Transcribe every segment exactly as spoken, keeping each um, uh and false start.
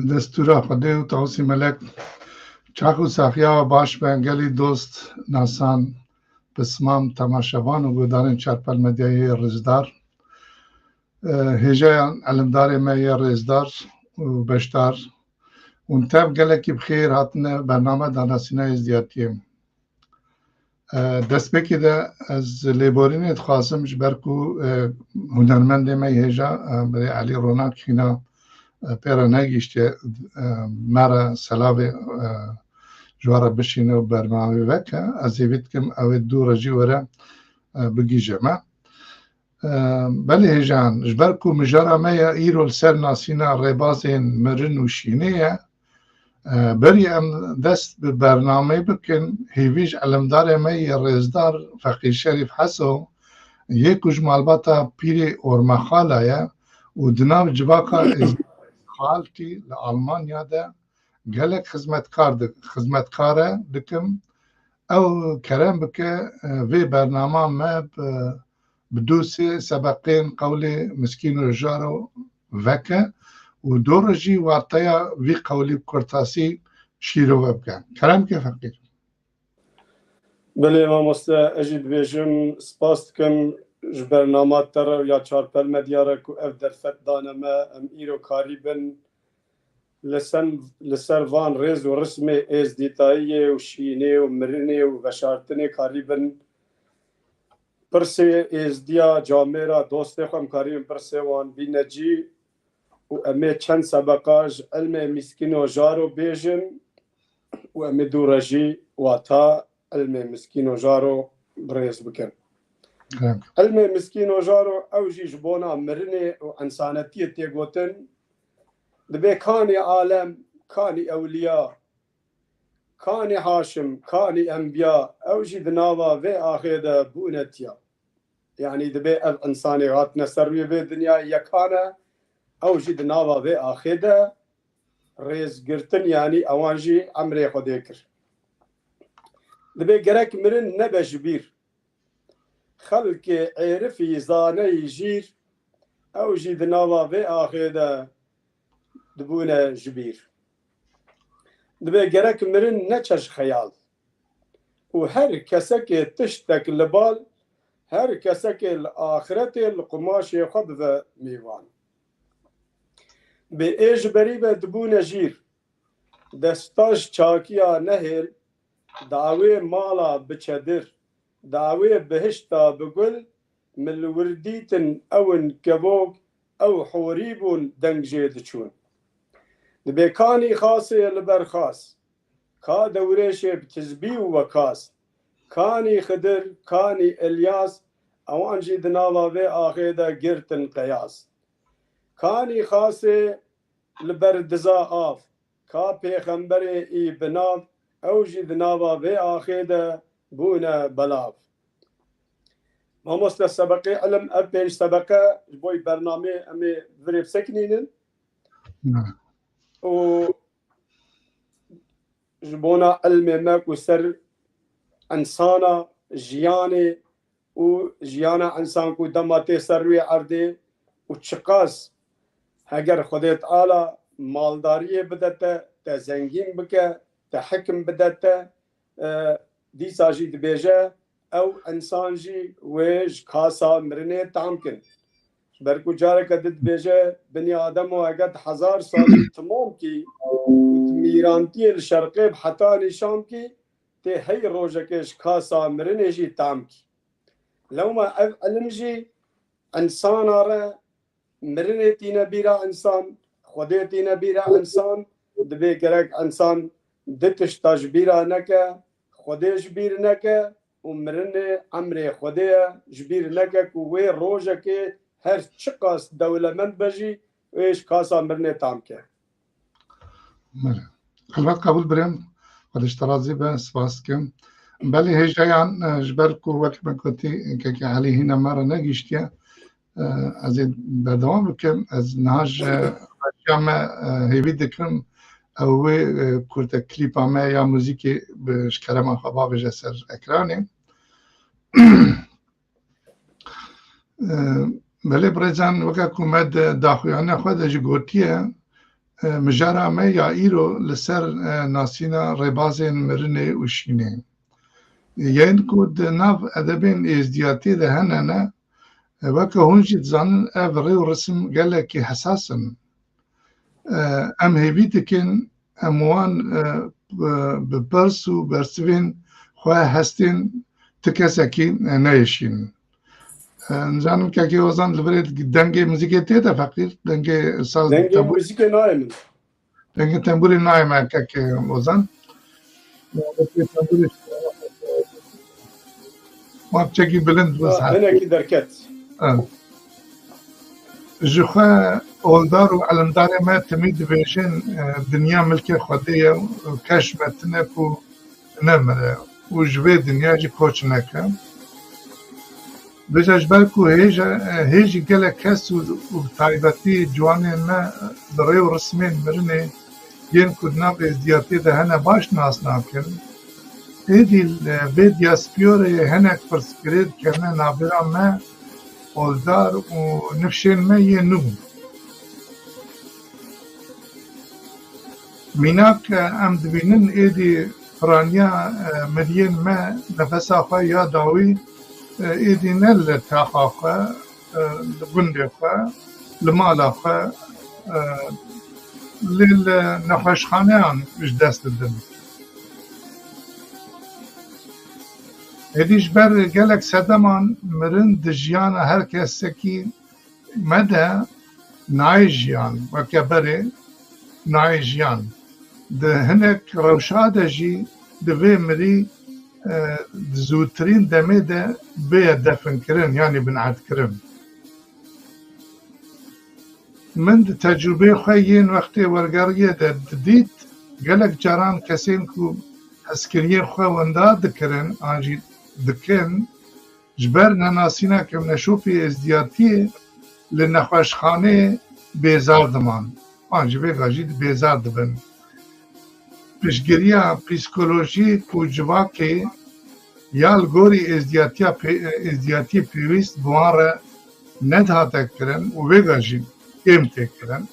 Destûra Xwedê û Tawusî Melek. Çax û saxiya baş be gelî dost, nasan, pismam, temaşevan û guhdarên Çarpel Medyayê rêzdar. E, hêjayan elimdarê me yê rêzdar û beşdar. Hûn tev gelekî bi xêr hatine bername danasîna êzdiyatiyê. E, destpêkê de ez lêborînê dixwazim ji ber ku, e, hunermendê me yê hêja, e, birê Elî Ronak hîna, e, pê re negihîştiye, e, me re selavê, e, ji we re bişîne û bernameyê veke. Ez hêvî dikim ew ê dû re jî were, e, bigihîje me. E, belê hêjan, ji ber ku mijara me ya îro li ser nasîna rêbazên mirin û şînê ye, e, berî em dest bi bernameyê bikin, hêvî ji elimdarê me yê rêzdar Feqîr Şerîf Heso yê ku ji malbata pîrê Ormexala ye û di nav civaka Êzidî Xaltî li Almanya de gelek xizmetkar di-, xizmetkar e dikim. Ew kerem bike, e, vê bernama me bi bi dû sê sebeqên qewlê Miskîn û Jaro veke û dor jî wateya vî qewlî bi kurtasî şîrove bike. Kerem ke Feqîr. Belê mamoste, ez jî dibêjim, spas dikim ji bernama te re ya Çarpel Medya re ku ev derfet dane me, em îro karî bin li sen-, li ser van rêz û rismê êzdîtayiyê û şînê û mirinê û veşartinê karî bin. Pirsê êzdiya camêra dostê xwe em karîbin pirsê wan bîne cî û em ê çend sebeqa ji ilmê Mîskîno Jaro bêjin û em ê dû re jî wata ilmê Mîskîno Jaro bi rêz bikin. Kerem. Ilmê Mîskîno Jaro ew jî ji bona mirinê û insanetiyê tê gotin, dibê kanî alem, kanî ewliya, kanî haşim, kanî enbiya, ew jî di nava vê axê de bûne tiya. Yanî dibê ev însanê hatine ser rûyê vê dinyayê yekan e, ew jî di nava vê axê de rêzgirtin, yanî ewan jî emrê Xwedê kir. Dibê gerek mirin nebe ji bîr. Xelkê êrifî zaneyî jîr, ew jî di nava vê axê de dibûne ji bîr. Dibê gerek mirin neçe ji xeyal. Û her kesekê tiştek li bal, her kesekê li axretê li qumaşê xwe bive mêvan. Bê ê ji berî ve dibûne jîr. Desta ji çakiya nehêl, dawê mala bi çedir, dawê bihişta bi gul, min li wir dîtin ew in kevok, ew horî bûn deng jê diçûn. Dibê kanî Xasê li ber Xas, ka Dewrêşê bi tizbî û wekas, kanî Xidir, kanî Elyas, ewan jî di nava vê axê de girtin qeyas. Kanî Xasê li ber diza av, ka pêxemberê î bi nav, ew jî di nava vê axê de bûne belav. Mamoste, sebeqê ilim, ev pênc sebeqe ji bo bernamê em ê virê bisekinînin. Ne. Û ji bona ilmê me ku ser insana, jiyanê, û jiyana însan ku dema tê ser rûyê erdê û çiqas heger Xwedê Teala maldariyê bide te, te zengîn bike, te hikim bide te, e, dîsa jî dibêje, ew însan jî wê ji kasa mirinê tam kin. Ji ber ku careke din dibêje, binî Ademo heger di hezar salî timam kî û di mîrantiyê li şerqê bi hetanî Şam kî, tê hey rojekê ji kasa mirinê jî tam kî. Lewma ev ilim jî insana re mirinê tîne bîra insan, Xwedê tîne bîra insan, dibê gerek insan di tişta ji bîra neke, Xwedê ji bîr neke û mirinê emrê Xwedê ye, ji bîr neke ku wê rojekê her çiqas dewlemend be jî wê ji kasa mirinê tam ke. Belê. Helbet qebûl birêm. Xwedê ji te razî be, spas dikim. Belê hêjayan, e, ji ber ku wek me gotî, kekê Elî hîna me re negihîştiye, e, ez ê berdewam bikim. Ez niha ji rejiya me, e, hêvî dikim, ew wê, e, kurte klîpa me ya muzîkê bi, ji kerema xwe bavêje ser ekranê. E, belê birêzan, weke ku me di daxuyaniya xwe de jî gotiye, e, mijara me ya îro li ser, e, nasîna rêbazên mirinê û şînê. Yên ku di nav edebên êzdiyatiyê de hene ne, e, weke hûn jî dizanin ev rê û risim gelekî hesas in. E, em hêvî dikin em wan, e, bi, bi pirs û bersivên xwe hestên ti kesekî, e, neyêşînin. E, nizanim kekê Ozan li virê dengê muzîkê tê de feqîr, dengê saz Dengê tebû-, muzîkê nayê min. Dengê tembûrê nayê me kekê Ozan. Dengê tembûrê Wan çekî bilind bû Ya, saet. Hinekî derket. Ha. Ji xwe oldar û elimdarê me timî dibêjin, e, dinya milkê Xwedê ye û keş me tine ku nemire û ji vê dinya jî koç neke. Vêca ji ber ku hêja, e, hêjî gelek kes û, û bi taybetî ciwanên me bi rê û rismên mirinê yên ku di nav êzdiyatiyê de hene baş nas nakin. Êdî li vê diyasporê hinek pirsgirêk dikevne navbera me, oldar û nifşên me yê nû. Mînak, e, em dibînin êdî piraniya, e, miriyên me nefesa xwe ya dawî, e, êdî ne li taxa xwe, e, li gundê xwe, li mala xwe, e, lê li nexweşxaneyan ji dest didin. Êdî ji ber gelek sedeman mirin di jiyana her kesekî me de nayê jiyan, weke berê nayê jiyan. Di hinek rewşa de jî divê mirî, e, di zûtirîn demê de bêye definkirin, yanî binerdkirin. Min di tecrûbeyê xwe yên wextê wergeriyê de didît, gelek caran kesên ku hezkiriyên xwe wenda dikirin an jî dikin, ji ber nenasîna kevneşopê êzdiyatiyê li nexweşxaneyê bêzar diman. Wan ji vê ve jî bêzar dibin. Piştgiriya psîkolojîk û civakê ya li gorî êzdiyatiya pê-, êzdiyatiyê pêwîst bi wan re nedihate kirin û vêga jî kêm tê kirin.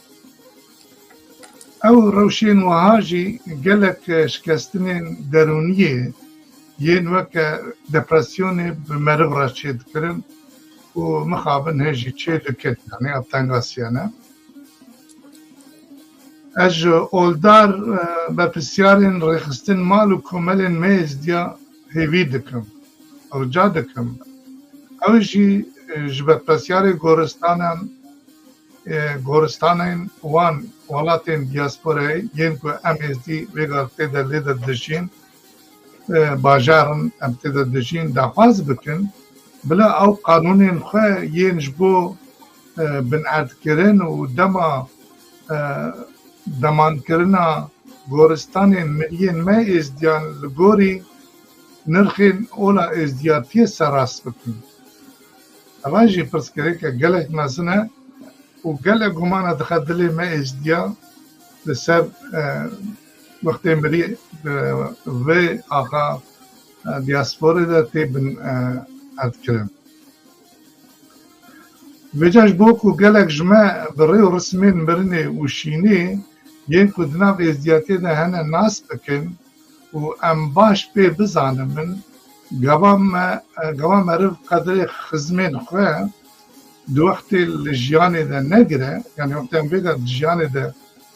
Ew rewşên wiha jî gelek şikestinên derûniyê yên weke depresyonê bi meriv re çêdikirin û mixabin hê jî çêdikin, yanî ev tengasiyane. Ez ji oldar, e, berpirsyarên rêxistin mal û komelên me êzdiya hêvî dikim, rica dikim. Ew jî, e, ji berpirsyarê goristanan, e, goristanên wan welatên diasporayê yên ku em êzdî vêga tê de lê de dijîn, e, bajarin em tê de dijîn daxwaz bikin, bila ew qanûnên xwe yên ji bo, e, binerdkirin û dema, e, demankirina goristanên miriyên me êzdiyan li gorî nirxên ola êzdiyatiyê serast bikin. Eva jî pirsgirêke gelek mezin e û gelek gumana dixe dilê me êzdiya li ser, e, wextê mirî, e, vê axa, e, diasporê de tê bin, e, erdkirin. Vêca ji bo ku gelek ji me bi rê û rismên mirinê û şînê yên ku di nav êzdiyatiyê de hene nas bikin, û em baş pê bizanimin, gava me, gava meriv qedrê xizmên xwe di wextê li jiyanê de negire, yanî wextê em vêga di jiyanê de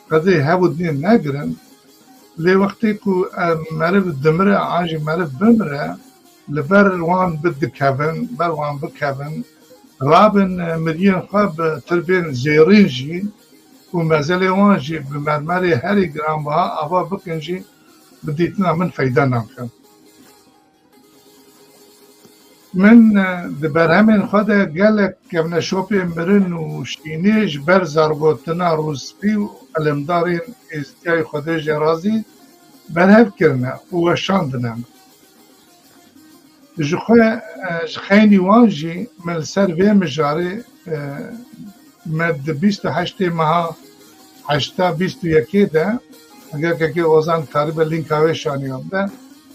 qedrê hev û dinê negirin, lê wextê ku em meriv dimire an jî meriv bimire, li ber wan bidikevin, ber wan bikevin, rabin, e, miriyên xwe bi tirbên zêrîn jî û mezelê wan jî bi mermerê herî giranbiha ava bikin jî, bi dîtina min feyda nake. Min, e, di berhemên xwe de gelek kevneşopê mirin û şînê ji ber zargotina rûspî û elimdarên êzidiyayê Xwedê jê razî berhev kirine û weşandine. Ji xwe, e, ji xeynî wan jî min li ser vê mijarê, e, me di bîst û heştê meha heşta bîst û yekê de, eger kekê Ozan karibe lînka wê şaniya bide,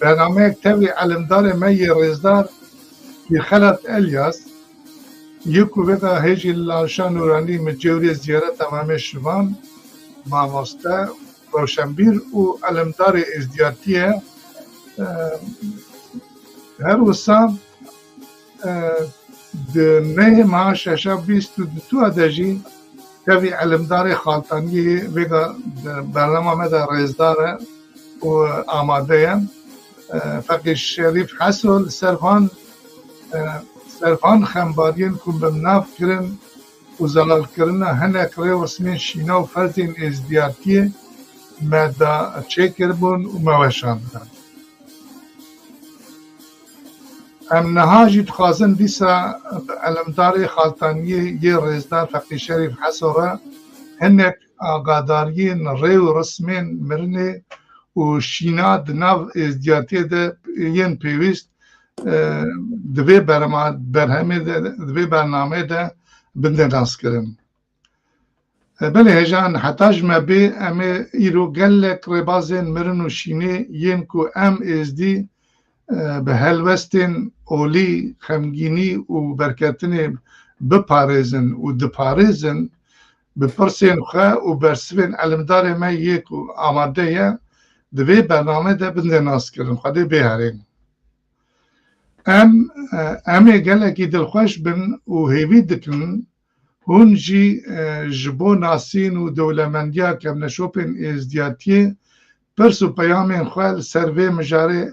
bernameyek tevî elimdarê me yê rêzdar Pîrxelat Elyas, yê ku vêga hêjî li Lalşa Nûranî min cewrê ziyareta Mamê Şivan, mamoste, rewşenbîr û elimdarê êzdiyatiyê ye. E, her wisa, e, di nehê meha şeşa bîst û du de jî tevî elimdarê Xaltaniyê vêga di bernama me de rêzdar e û amade ye. E, Feqî Şerîf Heso li ser van, e, ser van xembariyên ku bi nav kirin û zelalkirina hinek rê û rismên şîna û ferzên êzdiyatiyê me da çêkiribûn û me weşandibûn. Em niha jî dixwazin dîsa bi elimdarê Xaltaniyê yê rêzdar Feqî Şerîf Heso re hinek agadariyên rê û rismên mirinê û şîna di nav êzdiyatiyê de yên pêwîst, e, di vê berema-, berhemê de, di vê bernameyê de bindê naskirin. E, belê hêjan, heta ji me bê, em ê îro gelek rêbazên mirin û şînê yên ku em êzdî, e, bi helwestên olî, xemgînî û berketinê biparêzin û diparêzin, bi pirsên xwe û bersivên elimdarê me yê ku amade ye, di vê bername de bindê naskirin. Xwedê bê herên. Em, e, em ê gelekî dilxweş bin û hêvî dikin hûn jî, e, ji bo nasîn û dewlemendiya kevneşopên êzdiyatiyê pirs û peyamên xwe li ser vê mijarê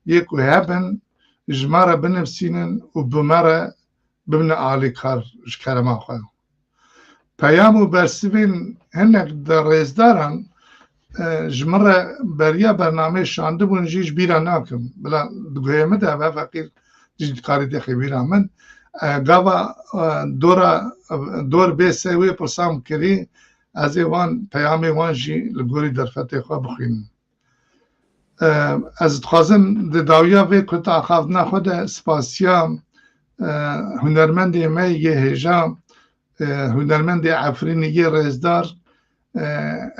yê ku hebin ji me re binivîsînin û bi me re bibine alîkar ji kerema xwe. Peyam û bersivên hinek di rêzdaran, e, ji min re beriya bernameyê şandibûn jî ji bîra nakim. Bila di guhê min de be feqîr jî dikarî dixê bîra min. E, gava, e, dora, e, dor bê sê wê pirsa min kirî, ez ê wan peyamê wan jî li gorî derfetê xwe bixwînim. E, ez dixwazim di dawiya vê kurta axaftina xwe de spasiya, e, hunermendê me yê hêja, e, hunermendê Efrînî yê rêzdar, e,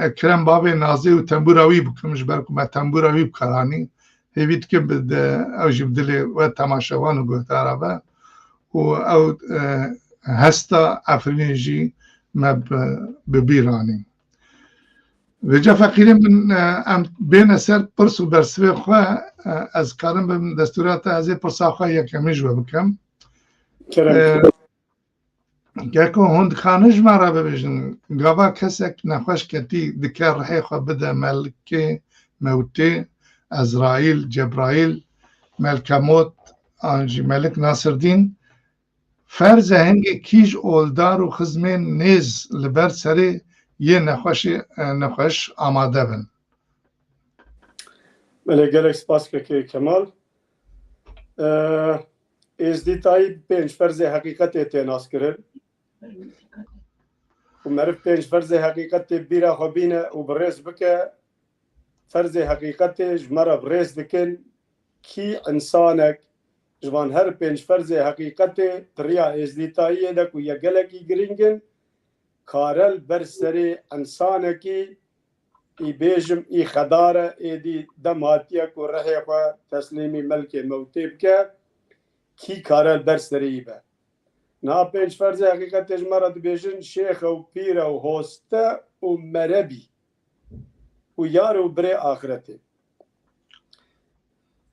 Ekrem Bavê Nazê û tembûra wî bikim, ji ber ku me tembûra wî bi kar anî. Hêvî dikim bi de, ew jî bi dilê we temaşevan û guhdara be û ew, e, hesta Efrînê jî me bi, bi bîr anî. Vêca feqîrên min, e, em bêne ser pirs û bersivê xwe, e, ez karim bim destûra te, ez ê pirsa xwe yekemîn ji we bikim. Kerem. E, Geko hûn dikanin ji me re bibêjin, gava kesek nexweş ketî dike rihê xwe bide melikê mewtê, Ezraîl, Cebraîl, Melkemot an jî Melik Nasirdîn, ferz e hingê kîj oldar û xizmên nêz li ber serê yê nexweşê, e, nexweş amade bin. Belê, gelek spas kekê Kemal. E, êzdîtayî bi pênc ferzê heqîqetê tê naskirin. Û meriv pênc ferzê heqîqetê bîra xwe bîne û bi rêz bike, ferzê heqîqetê ji me re bi rêz dikin, kî însanek ji van her pênc ferzê heqîqetê di riya êzdîtayiyê de ku yek gelekî girîng in, kare li ber serê însanekî, î bêjim, î xedar e, êdî dem hatiye ku rihê xwe teslîmî melkê mewtê bike, kî kare li ber serê wî be. Niha pênc ferzê heqîqetê ji me re dibêjin, şêx e û pîr e û hoste û merebî û yar û birê axiretê.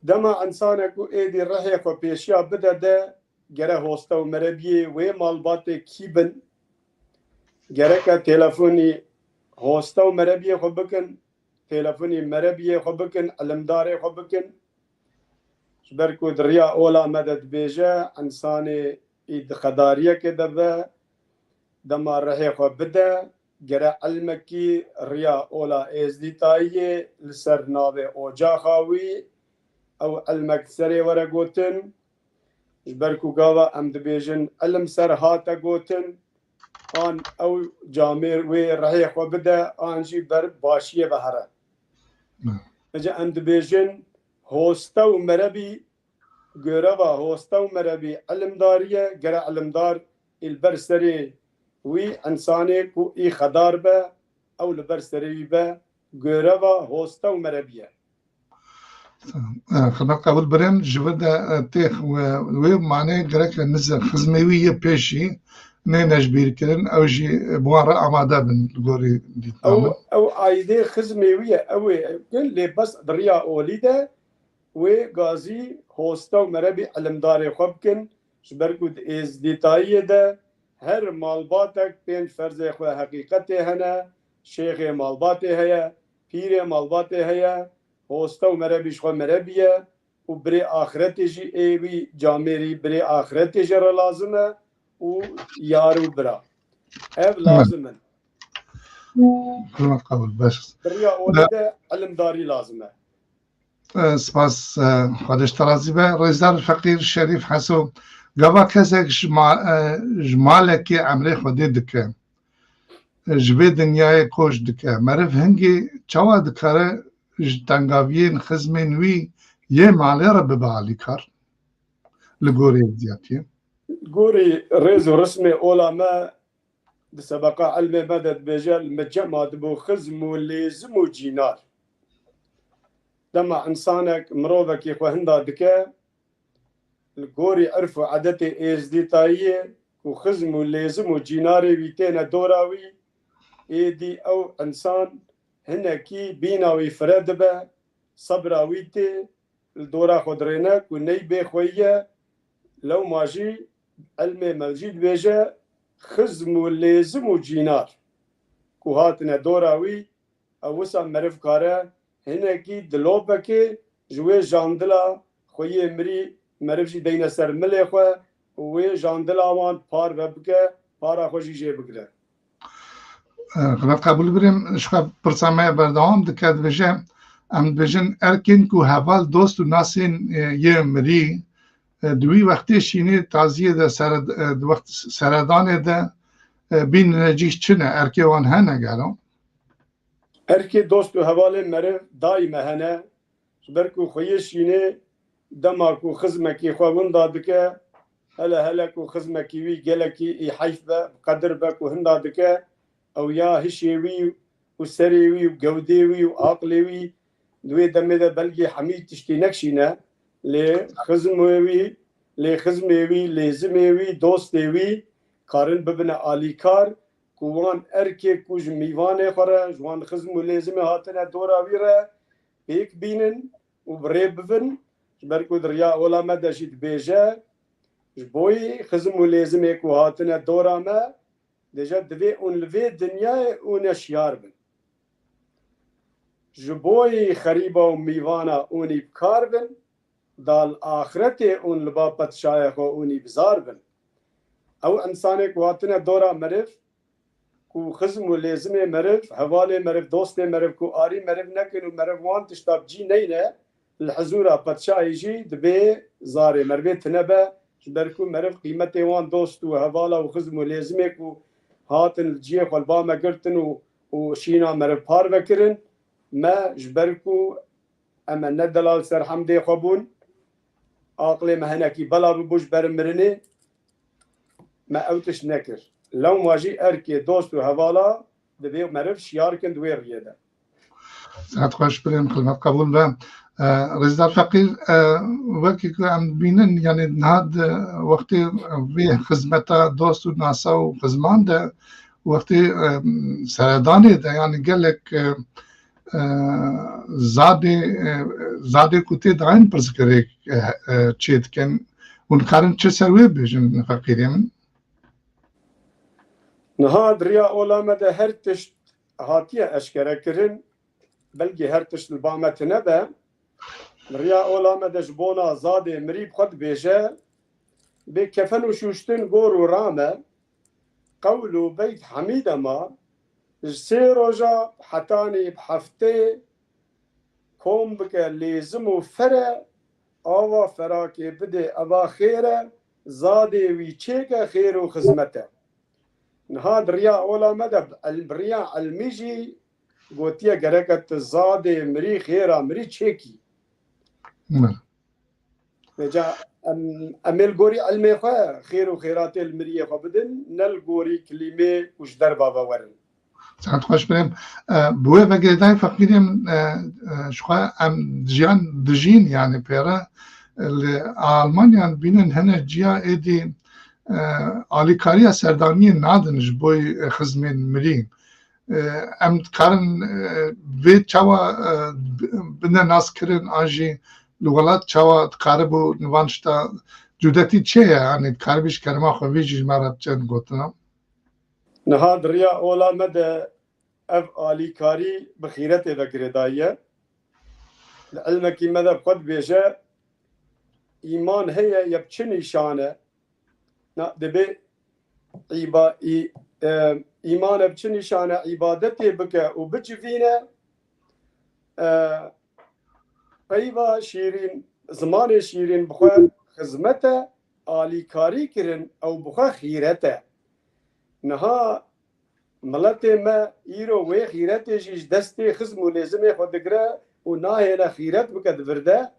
Dema însanek ku êdî rihê xwe pêşiya bide de, gere hoste û merebiyê wê malbatê kî bin, gereke telefonî hoste û merebiyê xwe bikin, telefonî merebiyê xwe bikin, ilimdarê xwe bikin. Ji ber ku di riya ola me de dibêje, însanê î di xedariyekê de be, dema rihê xwe bide, gere ilmekî riya ola êzdîtayiyê li ser navê ocaxa wî, ew ilmek serê were gotin. Ji ber ku gava em dibêjin ilim ser hate gotin, an ew camêr wê rihê xwe bide, an jî ber başiyê ve here. Hı. Ece em dibêjin hoste û merebî, göreva hoste û merebî ilimdarî ye, gere ilimdar î li ber serê wî însanê ku î xedar be, ew li ber serê wî be, göreva hoste û merebî ye. E, xidmet qebûl birêm, ji vir de, e, tê, e, wê manê gerek nize xizmê wî yê pêşî, nêne ji bîr kirin, ew jî bi wan re amade bin li gorî dîtina Ew, min. ew aîdê xizmê wî ye, ew ê kin, lê bes di riya olî de wê gazî hoste û merebî ilimdarê xwe bikin, ji ber ku di êzdîtayiyê de her malbatek pênc ferzê xwe heqîqetê hene, şêxê malbatê heye, pîrê malbatê heye, hoste û merebî ji xwe merebî ye û birê axretê jî ê wî camêrî birê axretê jê re lazim e û yar û bira. Ev lazim in. Hurmet qebûl, baş. Bi riya olî de ilimdarî lazim e. E, spas, e, Xwedê ji te razî be. Rêzdar Feqîr Şerîf Heso, gava kesek ji ma-, e, ji malekê emrê Xwedê dike, e, ji vê dinyayê koç dike. Meriv hingê çawa dikare ji tengaviyên xizmên wî yê malê re bibe alîkar? Li gorî êzdîtiyê. Gorî rêz û rismê ola me di sebeqa ilmê me de dibêje, li me cem hatibû xizm û lêzim û cînar. Dema insanek mirovekî xwe hinda dike, li gorî irf û edetê êzdîtayiyê ku xizm û lêzim û cînarê wî têne dora wî, êdî ew insan hinekî bîna wî fire dibe, sebra wî tê, li dora xwe dirêne ku ney bê xweyî ye, lewma jî ilmê me jî dibêje, xizm û lêzim û cînar ku hatine dora wî, ew wisa meriv kare hinekî dilopekê ji wê jandila xweyê mirî meriv jî deyne ser milê xwe û wê jandila wan parve bike, para xwe jî jê bigire. Xizmet qebûl bikim, ji xwe pirsa me berdewam dike, dibêje, em dibêjin erkên ku heval, dost û nasên, e, yê mirî, e, di wî wextê şînê taziyê de sere-, e, di wext seredanê de, e, bînine cîh çi ne? Erkê wan hene gelo? Erkê dost û hevalên meriv daîme hene. Ji ber ku xweyê şînê dema ku xizmekî xwe winda dike, hele hele ku xizmekî wî gelekî î heyf be, bi qedir be ku hinda dike, ew ya hişê wî û serê wî û gewdê wî û aqlê wî di wê demê de belkî hemî tiştî nekşîne, lê xizmê wî, lê xizmê wî, lêzimê wî, dostê wî karin bibine alîkar ku wan erkê ku ji mîvanê xwe re, ji wan xizm û lêzimê hatine dora wî re pêk bînin û bi rê bibin, ji ber ku di riya ola me de jî dibêje, ji bo yî xizm û lêzimê ku hatine dora me, dêje divê hûn li vê dinyayê hûn e şiyar bin. Ji bo yî xerîba û mîvana hûn î bi kar bin, dal axretê hûn li ba padşahê xwe hûn î bizar bin. Ew insanê ku hatine dora meriv, ku xizm û lêzimê meriv, hevalê meriv, dostê meriv ku arî meriv nekin û meriv wan tişta bi cî neyne, li hizûra padşahê jî dibê zarê merivê tine be, ji ber ku meriv qîmetê wan dost û hevala û xizm û lêzimê ku hatin li cihê xwe li ba me girtin û, û şîna meriv parve kirin, me ji ber ku em ne delal serhemdê xwe bûn, aqlê me hinekî bela bû ji ber mirinê, me ew tişt nekir. Lewma jî erkê dost û hevala divê meriv şiyar kin di wê riyê de. Saet xweş birêm, xizmet qebûl be. E, Rêzdar Feqîr, e, wekî ku em dibînin, yanî niha di wextê vê xizmeta dost û nasa û xizman de, wextê, e, seredanê de, yanî gelek, e, e, zadê, e, zadê ku tê dayîn pirsgirêk, e, e, çê dikin. Hûn dikarin çi ser wê bêjin, feqîrê min? Niha di riya ola me de her tişt hatiye eşkere kirin, belkî her tişt li ba me tine be. Di riya ola me de ji bona zadê mirî bi xwe dibêje, bê kefen û şûştin gor û rame, qewl û beyt hemî dema, ji sê roja hetanî bi heftê kom bike lêzim û fere, ava ferakê bidê eva xêr e, zadê wî çêke xêr û xizmet e. Niha di riya ola me de bi el-, bi riya elmî jî gotiye gereke tu zadê mirî xêra mirî çêkî. Belê. Vêca em, em ê li gorî ilmê xwe xêr û xêratê li miriyê xwe bidin, ne li gorî kilîmê ku ji derva ve werin. Saet xweş birêm. E, bi wê ve girêdayî feqîrê min, e, e, ji xwe em jiyan dijîn, yanî pêre, e, li Almanya dibînin hinek ciya êdî, e, alîkariya serdaniyê nadin ji bo, e, xizmên mirî. E, em dikarin, e, vê çawa, e, bi-, bine naskirin an jî li welat çawa dikaribû van tişta cûdetî çi ye? Yanî dikaribî ji kerema xwe vê jî ji me re biçe gotina? Niha di riya ola me de ev alîkarî bi xîretê ve girêdayî ye. Li ilmekî me de bi xwe dibêje, îman heye ye bi çi nîşan e? Na, dibê îba-, î-, e, îman e bi çi nîşan e? Îbadetê bike û bicivîne, e, peyva şîrîn, zimanê şîrîn bi xwe xizmet e, alîkarî kirin, ew bi xwe xîret e. Niha miletê me îro wê xîretê jî ji destê xizm û lêzimê xwe digire û nahêle xîret bike di vir de.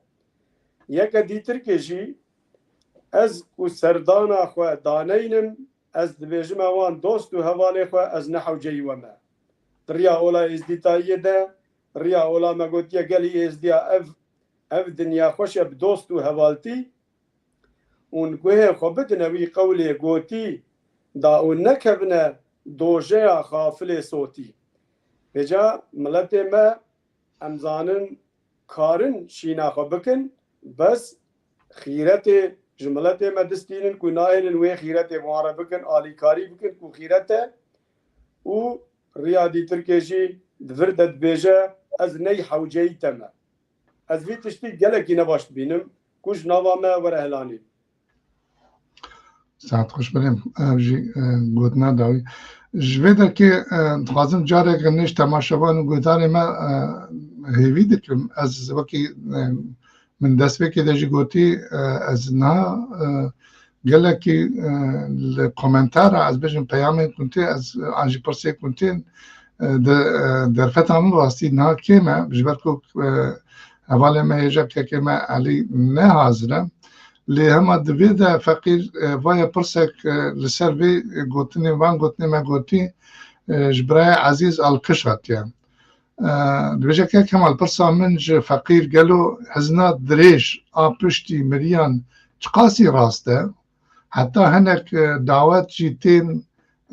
Yeke dîtirkê jî, ez ku serdana xwe daneynim, ez dibêjime wan dost û hevalê xwe, ez ne hewceyî we me. Di riya ola êzdîtayiyê de, riya ola me gotiye, gelî êzdiya ev, ev dinya xweş e bi dost û hevaltî, hûn guhê xwe bidine wî qewlê gotî, da hûn nekevine dojeya xafilê sotî. Vêca miletê me, em zanin, karin şîna xwe bikin, bes xîretê ji miletê me distînin ku nahêlin wê xîretê bi wan re bikin, alîkarî bikin ku xîret e û riya dîtirkê jî di vir de dibêje, ez ney hewceyî te me. Ez vî tiştî gelekî ne baş dibînim ku ji nava me were helanîn. Saet xweş birêm. Ev jî, e, gotina dawî. Ji vê derkê, e, dixwazim careke nêj temaşevan û guhdarê me, e, hêvî dikim. Ez wekî, e, min destpêkê de jî gotî, e, ez niha, e, gelekî, e, li komentara, ez bêjim peyamên ku tê, ez, an jî pirsê ku tên, e, de, e, derfeta min rastî niha kêm e, ji ber ku, e, hevalê me hêja kekê me Elî ne hazir e. Lê hema di vê de feqîr, e, vaye pirsek, e, li ser vê gotinê, van gotinê me gotî, e, ji birayê Ezîz Alkiş hatiye. E, dibêje, Kek Kemal, pirsa min ji feqîr, gelo hizna dirêj a piştî miriyan çiqasî rast e? Heta hinek, e, dawet jî tên,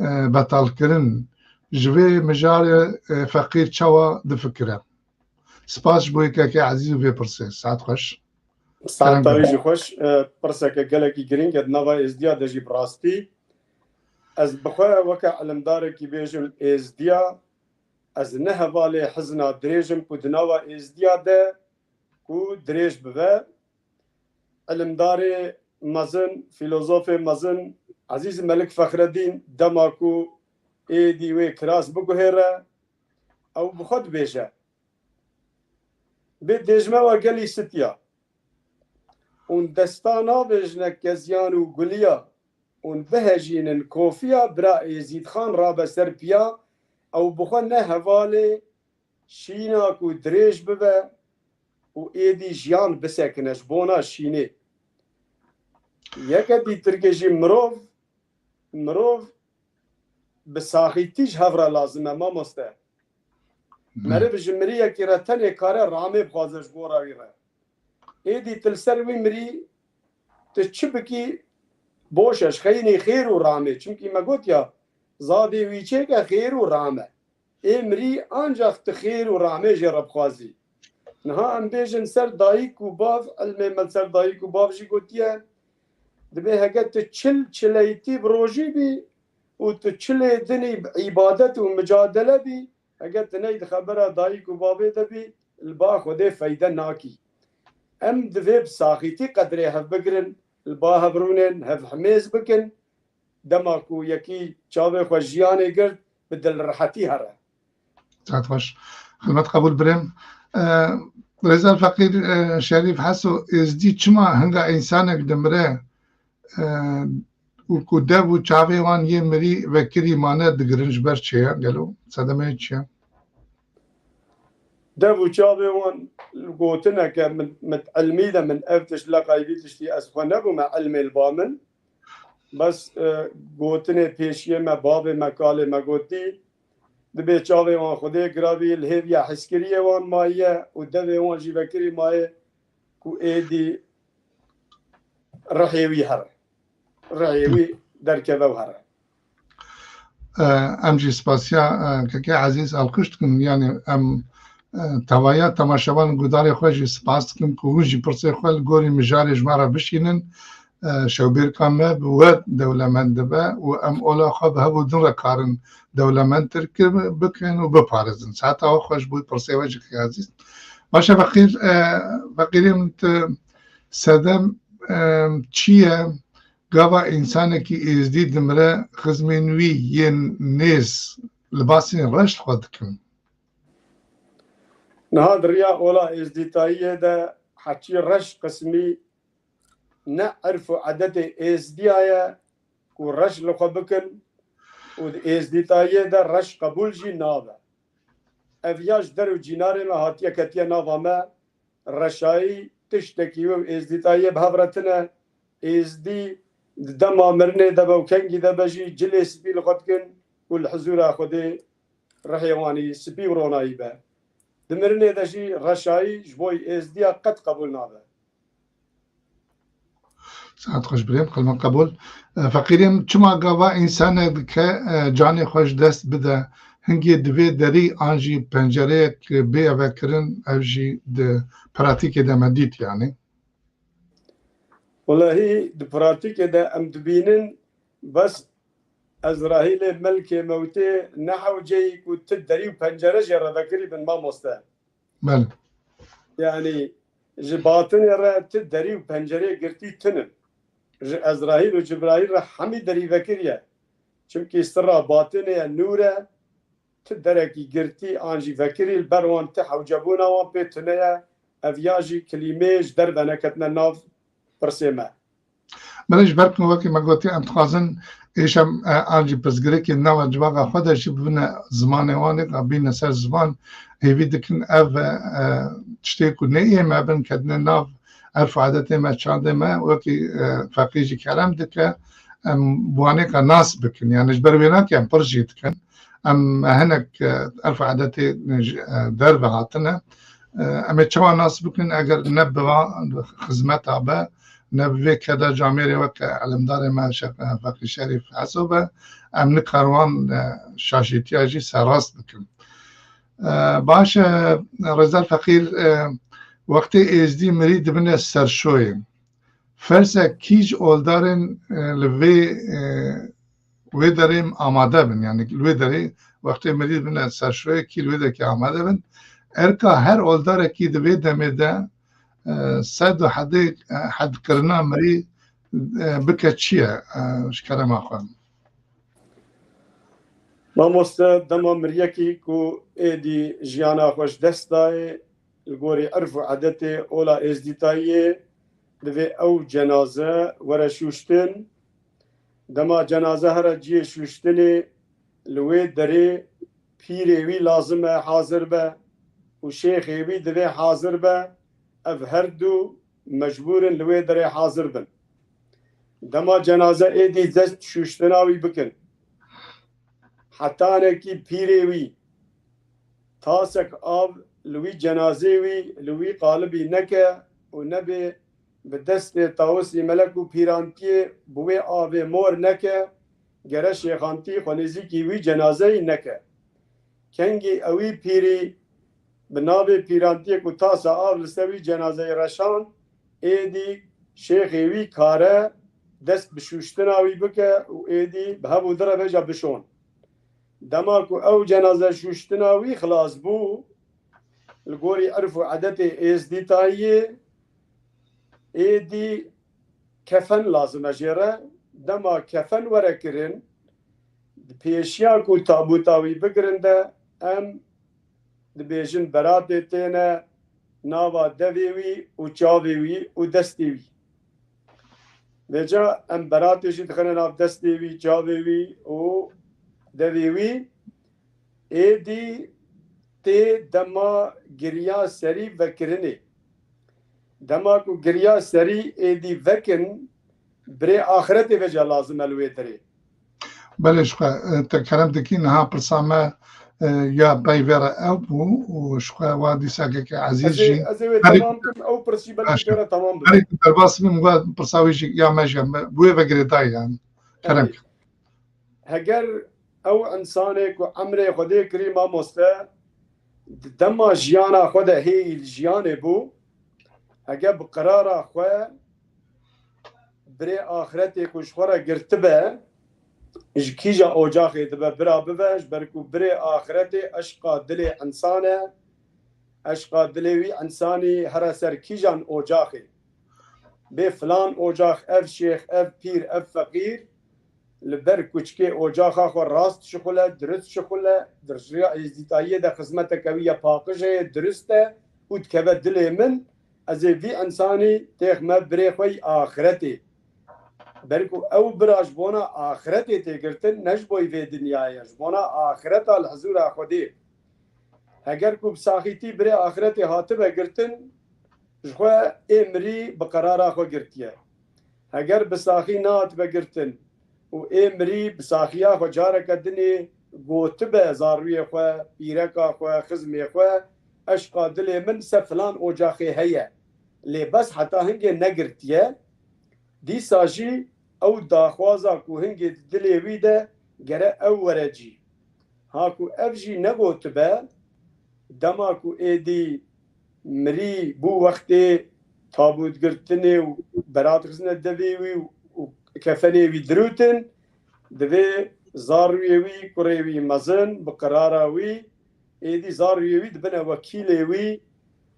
e, betalkirin. Ji vê mijarê, e, feqîr çawa difikire? Spas ji bo yekekê ezîz û vê pirsê. Saet xweş. Saeta wî jî xweş. E, pirseke gelekî girîng e di nava êzdiya de jî bi rastî. Ez bi xwe weke ilimdarekî bêjim êzdiya, ez ne hevalê hizna dirêj im ku di nava êzdiya de ku dirêj bibe. Ilimdarê mezin, fîlozofê mezin Ezîz Melik Fexredîn dema ku êdî wê kiras biguhêre, ew bi xwe dibêje, bê dêjme we gelî sitiya. Hûn desta navêjine keziyan û guliya, hûn bihejînin kofiya bira Êzîdxan rabe ser piya, ew bi xwe ne hevalê şîna ku dirêj bibe û êdî jiyan bisekine ji bona şînê. Yeke dîtirkê jî mirov, mirov bi saxîtî ji hev re lazim e, mamoste. Meriv ji miriyekî re tenê kare ramê bixwaze ji gora wî re. Êdî tu li ser wî mirî, tu çi bikî boş e, ji xeynî xêr û ramê. Çimkî me got ya, zadê wî çêke xêr û rame. Ê mirî ancax tu xêr û ramê jê re bixwazî. Niha em bêjin ser dayik û bav, ilmê me li ser dayik û bav jî gotiye, dibê heke tu çil çileytî bi rojî bî û tu çilê dinî bi îbadet û micadele bî, heke tu ney di xebera dayik û bavê de bî, li ba Xwedê feyde nakî. Em divê bi saxîtî qedrê hev bigirin, li ba hev rûnên, hev himêz bikin, dema ku yekî çavê xwe jiyanê girt, bi dilrehetî here. Saet xweş. Xizmet qebûl birêm. E, Rêzel Feqîr, e, Şerîf Heso, êzdî çima hinga însanek dimire, e, û ku dev û çavê wan yê mirî vekirî mane digirin, ji ber çi ye gelo? Sedemeyê çi ye? Dev û çavê wan gotineke min, min ilmî de min ev tişt leqay vî tiştî ez xwe nebûme ilmê li ba min. Bes, e, gotinê pêşiyê me, bavê me, kalê me gotî, dibê çavê wan Xwedê giravî li hêviya hizkiriyê wan maye û devê wan jî vekirî maye ku êdî rihê wî here. Rihê wî derkeve û here. Em jî spasiya kekê Ezîz Alkuş dikin. Yanî em tevaya temaşevan gudarê xwe jî spas dikim ku hûn jî pirsê xwe li gorî mijarê ji me re bişînin. Şewbêrka me bi we dewlemend dibe û em ola xwe bi hev û din re karin dewlemendtir bikin û biparêzin. Seheta we xweş bû, pirsê we jî kekê Ezîz. Baş e Feqîr, Feqîrê min, tu sedem çi ye? Gava însanekî êzdî dimire, xizmên wî yên nêz libasên reş li xwe dikin. Niha di riya ola êzdîtayiyê de heçî reş qismî ne erf û edetê êzdiya ye ku reş li xwe bikin û di êzdîtayiyê de reş qebûl jî nabe. Ev ya ji der û cînarê me hatiye ketiye nava me, reşayî tiştekî wê û êzdîtayiyê bi hev re tine. Êzdî di dema mirinê de be û kengî de be jî cilê spî li xwe dikin û li hizûra Xwedê rihê wan î spî û ronayî be. Di mirinê de jî reşayî ji bo êzdiya qet qebûl nabe. Saet xweş birêm, qilmin qebûl. Feqîrê min, çima gava însanek dike canê xwe ji dest bide, hingê divê derî an jî pencereyek bê vekirin, ev jî di pratîkê de me dît yanî. Welehî di pratîkê de em dibînin bes Ezrahîlê melkê mewtê ne hewceyî ku ti derî û pencere jê re vekirî bin mamoste. Belê. Yanî ji batinê re ti derî û pencereyê girtî tinin. Ji Ezrahîl û Cibrahîl re hemî derî vekiriye. Çimkî sirra batinê ye, nûr e, ti derekî girtî an jî vekirî li ber wan ti hewcebûna wan pê tune ye, ev ya jî kilîmê ji derve neketine nav pirsê me. Belê ji ber ku wekî me gotî, em dixwazin êşa an jî pirsgirêkê nava civaxa xwe de jî bibine zimanê wan ê, bîne ser ziman, hêvî dikin ev tiştê ku ne ê me bin ketine nav erf û edetê me, çandê me, wekî Feqî jî kerem dike, em bi wanêka nas bikin. Yanî ji ber wê nake em pir jî dikin. Em hinek erf û edetê derve hatine. Em ê çawa nas bikin eger ne bi va xizmeta be, ne bi vê keda camêrê weke elimdarê me Şex Feqî Şerîf Heso be, em nikar wan şaşîtiya jî serrast bikin. Baş e, Rêzdar Feqîr, wextê êzdî mirî dibine serşoyê. Ferz e kî ji oldarên li vê wê derê amade bin. Yanî li wê derê wextê mirî dibine serşoyê kî li wê derekê amade bin. Erka her oldarekî di vê demê de sed û hedê hedkirina mirî bike çi ye ji kerema xwe? Mamoste, dema miriyekî ku êdî jiyana xwe ji dest dayê, li gorî erf û edetê ola êzdîtayiyê, divê ew cenaze were şûştin. Dema cenaze here cihê şûştinê, li wê derê pîrê wî lazim e hazir be û şêxê wî divê hazir be. Ev her du mecbûr in li wê derê hazir bin. Dema cenaze êdî dest şûştina wî bikin, hetanekî pîrê wî tasek av li wî cenazê wî, li wî qalibî neke û nebê bi destê tawusî melek û pîrantiyê bi wê avê mor neke, gere şêxantî xwe nêzîkî wî cenazeyî neke. Kengî ewî pîrî bi navê pîrantiyê ku tasa av li ser wî cenazeyê reşand, êdî şêxê wî kare dest bi şûştina wî bike û êdî bi hev û di re bêje bişon. Dema ku ew cenaze şûştina wî xilas bû, li gorî erf û edetê êzdîtayiyê, êdî kefen lazim e jê re. Dema kefen were kirin, di pêşiya ku tabûta wî bigirin de em dibêjin beratê têne nava devê wî û çavê wî û destê wî. Vêca em beratê jî dixine nav destê wî, çavê wî û devê wî. Êdî tê dema giriya serî vekirinê. Dema ku giriya serî êdî vekin, birê axiretê vêca lazim e li wê derê. Belê, ji xwe, e, te kerem dikî, niha pirsa me, e, ya pey vê re ew bû û ji xwe wa dîsa keke Ezîz jî. Ez ê wê temam kim, ew pirsî belkî pê re temam bibe. Berê ku derbas bim, wa pirsa wî jî ya me jî, me, bi wê ve girêdayî yani. Kerem. Heger ew insanê ku emrê Xwedê kirî mamoste, di dema jiyana xwe de hê li jiyanê bû, heger bi qirara xwe birê axretê ku ji xwe re girtibe, ji kîja ocaxê dibe bira bibe, ji ber ku birê axretê eşqa dilê insan e, eşqa dilê wî insanî here ser kîjan ocaxê. Bê filan ocax, ev şêx, ev pîr, ev feqîr, li ber kuçkê ocaxa xwe rast şixule, dirust şixule, di riya êzdîtayiyê de xizmeteke wî ye paqij heye, dirust e û dikeve dilê min, ez ê vî insanî têxme birê xwe yî axretê. Ber ku ew bira ji bona axretê tê girtin, ne ji bo vê dinyayê, ji bona axreta li hizûra Xwedê. Heger ku bi saxîtî birê axretê hatibe girtin, ji xwe ê mirî bi qerara xwe girtiye. Heger bi saxî nehatibe girtin û ê mirî bi saxiya xwe careke dinê gotibe zarûyê xwe, pîreka xwe, xizmê xwe, eşqa dilê min ser filan ocaxê heye, lê bes heta hingê negirtiye, dîsa jî ew daxwaza ku hingê di dilê wî de gere ew were cî. Ha ku ev jî negotibe, dema ku êdî mirî bû wextê tabûtgirtinê û berat xistine devê wî û kefenê wî dirûtin, divê zarûyê wî, kurê wî mezin, bi qirara wî, êdî zarûyê wî dibine wekîlê wî,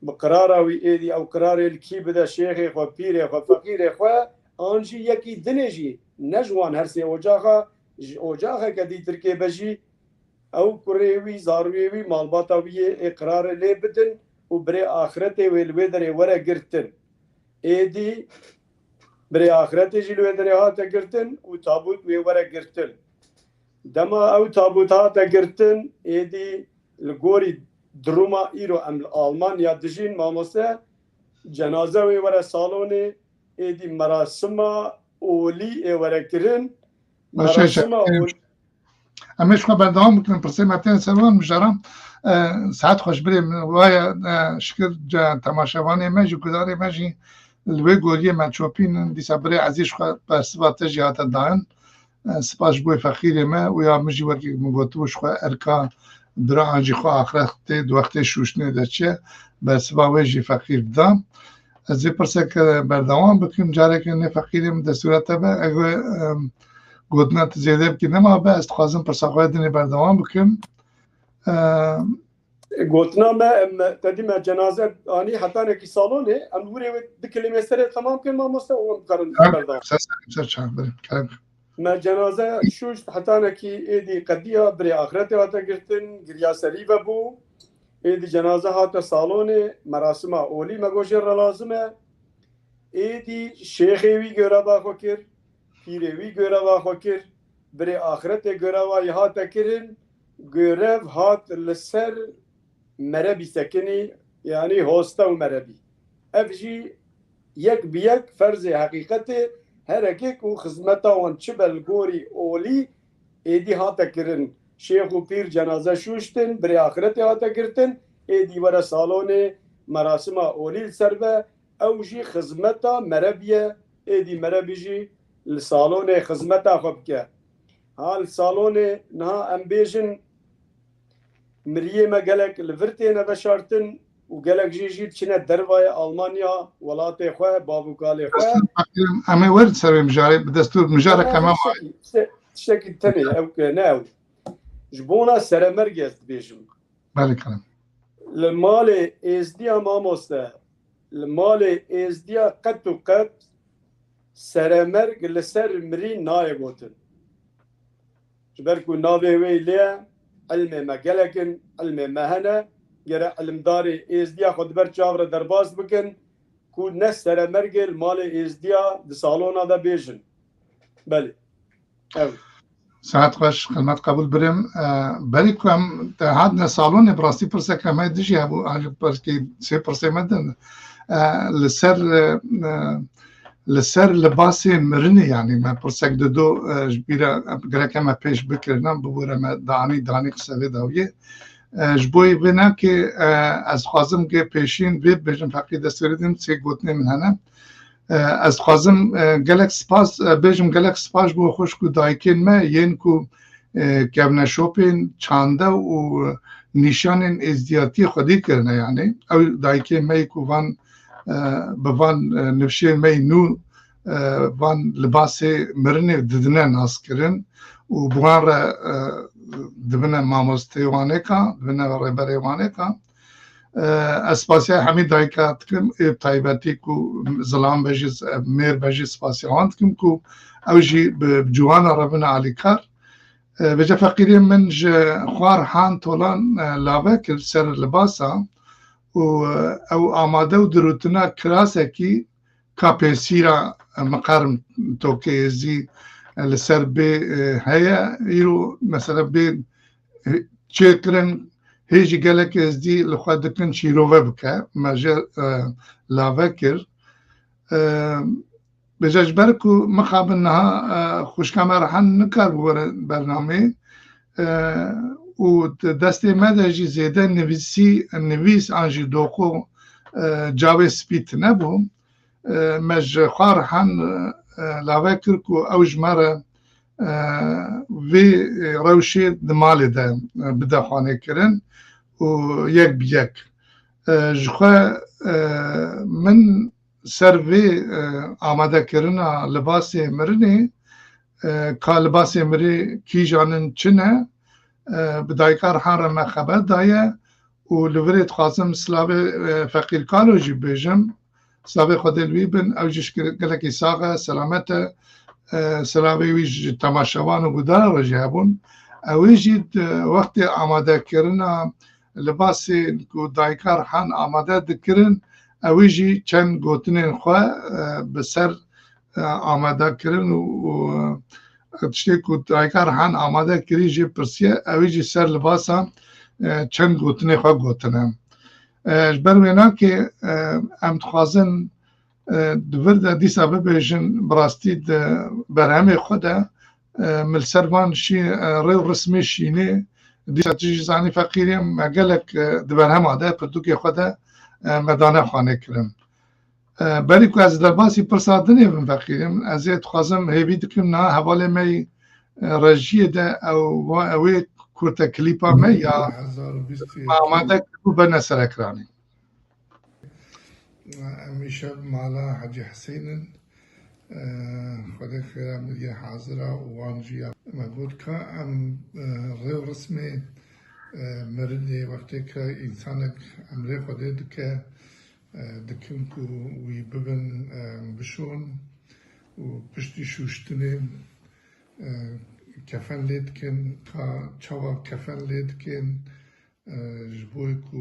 bi qirara wî êdî ew qirarê li kî bide şêxê xwe, pîrê xwe, feqîrê xwe, an jî yekî dinê jî, ne ji wan her sê ocaxa, ji ocaxeke dîtirkê be jî, ew kurê wî, zarûyê wî, malbata wî yê ê qirarê lê bidin û birê axretê wê li wê derê were girtin. Êdî birê axretê jî li wê derê hate girtin û tabût wê were girtin. Dema ew tabût hate girtin, êdî li gorî duruma îro em li Almanya dijîn, mamoste, cenaze wê were salonê, êdî merasima olî ê were kirin. Baş e, Merasima olî. Em ê ji xwe berdewam bikin, pirsê me tên ser wan mijaran. E, saet xweş birê min, waye, e, şikir ce temaşevanê me jî, gudarê me jî li wê goriyê me çopînin. Dîsa birê ezîz xwe bersiva te jî hate dayin. E, spas ji bo feqîrê me û ya min jî wekî min gotibû ji xwe erka bira an jî xwe axretê di wextê şûştinê de çi bersiva wê jî feqîr dida. Ez ê pirseke berdewam bikim. Careke nê feqîrê min destûra te be. Ew, em, gotina tu zêde bikî nema be. Ez dixwazim pirsa xwe dinê berdewam bikim. Em, Gotina me, em, te dî me cenaze anî hetanekî salonê. Em li wirê wê du kilîmê serê temam kin mamoste û em karin Em, berdewam. ser, ser, ser çav, birin, kerem. Me cenaze şûşt, hetanekî êdî qediya, birê axretê hate girtin, giriya serî ve bû. Êdî cenaze hate salonê, merasima olî me got jê re lazim e. Êdî şêxê wî göreva xwe kir, pîrê wî göreva xwe kir, birê axretê göreva wî hate kirin, görev hat li ser merebî sekinî, yanî hoste û merebî. Ev jî yek bi yek ferzê heqîqetê, herekê ku xizmeta wan çi be li gorî olî êdî hate kirin. Şêx û pîr cenaze şûştin, birê axretê hate girtin, êdî were salonê merasima olî li ser be, ew jî xizmeta merebî ye, êdî merebî jî li salonê xizmeta xwe bike. Ha li salonê niha em bêjin, miriyê me gelek li vir têne veşartin û gelek jî jî diçine dervayê Almanya, welatê xwe, bav û kalê xwe. Em ê werin ser wê mijarê, bi destûr mijareke me maye. Tiştekî, tiştekî tenê, ew ke ne ew. Ji bona seremergê ez dibêjim. Belê, kerem. Li malê êzdiya mamoste, li malê êzdiya qet û qet seremerg li ser mirî nayê gotin. Ji ber ku navê wê lê ye, ilmê me gelek in, ilmê me hene, gere ilimdarê êzdiya xwe di ber çav re derbas bikin ku ne seremergê li malê êzdiya di salona de bêjin. Belê. Ew. Saet xweş, xizmet qebûl birim. E, berî ku em te hatine salonê, bi rastî pirseke me dijî hebû, an jî belkî sê pirsê me din. E, li ser, e, li ser libasê mirinê, yanî me pirsek dido, e, ji bîra gereke me pêş bikirina, bibûre me danî, danî qise vê dawiyê. E, ji bo vê nakê, e, ez dixwazim ke pêşîn vê bibêjim, feqî destê wê din sê gotinê min hene. E, ez dixwazim, e, gelek spas, e, bêjim, gelek spas bo xwişk û dayikên me yên ku, e, kevneşopên çande û nîşanên êzdiyatiyê xwedî kirine, yanî ew dayikên me yê ku van, e, bi van, e, nifşên me yê nû, e, van libasê mirinê didine naskirin û bi wan re, e, dibine mamosteyê wanêka, dibine rêberê wanêka. E, ez spasiya hemî dayika dikim, ê taybetî ku zilam be jî, mêr be jî spasiya wan dikim ku ew jî bi, bi ciwana re bine alîkar. E, vêca feqîrê min ji Xwar Han Tolan, e, lave kir ser libasa û, e, ew amade û dirûtina kirasekî ka pêsîra, e, miqerm tokê êzî, e, li ser bê, e, heye. Îro mesela bê, e, çêkirin, hê jî gelek êzdî li xwe dikin şîrove bike. Me jê, e, lave kir. E, Bêje ji ber ku mixabin niha, e, xwişka me Rehan nikar bi were bernameyê, e, û di destê me de jî zêde nivîsî, nivîs an jî doqo, e, cavê spî tine bû. E, me ji xwe Rehan, e, lave kir ku ew ji me re, e, vê, e, rewşê di malê de, e, bide xwanêkirin û yek bi yek. E, ji xwe, e, min ser vê, e, amadekirina libasê mirinê, e, ka libasê mirê kîjan in, çi ne, e, bi dayika Rehan re me xeber daye û li virê dixwazim silavê, e, Feqîr Kalo jî bêjim. Silavê Xwedê li wî bin, ew jî ji gelekî sax e, selamet e. E, silavê wî ji temaşevan û guhdaran re jî hebûn. Ew ê jî di wextê amadekirina libasên ku dayika Rehan amade dikirin, ew ê jî çend gotinên xwe, e, bi ser, e, amade kirin û, û, e, tiştê ku dayika Rehan amade kirî jê pirsiye, ew ê jî ser libasa, e, çend gotinê xwe gotine. E, ji ber wê nake, e, em dixwazin, e, di vir de dîsa bibêjin, bi rastî di berhemê xwe de, e, min li ser van şî-, e, rê û rismê şînê, dîsa tu jî zanî feqîrê me gelek, e, di berhema de, pirtûkê xwe de, e, me dane xwanê kirin. E, berî ku ez derbasî pirsa dinê bim feqîrê min, ez ê dixwazim hêvî dikim niha hevalê me yî, e, rejiyê de ew, ew ê kurte klîpa me ya hezar û bîst û yek. Amade kiribû bene ser ekranê. Em îşev mala Hecî Hesên in. Xwedê xêra miriyê hazir a û wan jî ya me got ka em, e, rê û rismê, e, mirinê wextê ke însanek emrê Xwedê dike, e, dikin ku wî bibin, e, bişon û piştî şûştinê, e, kefen lê dikin, ka çawa kefen lê dikin, e, ji bo ku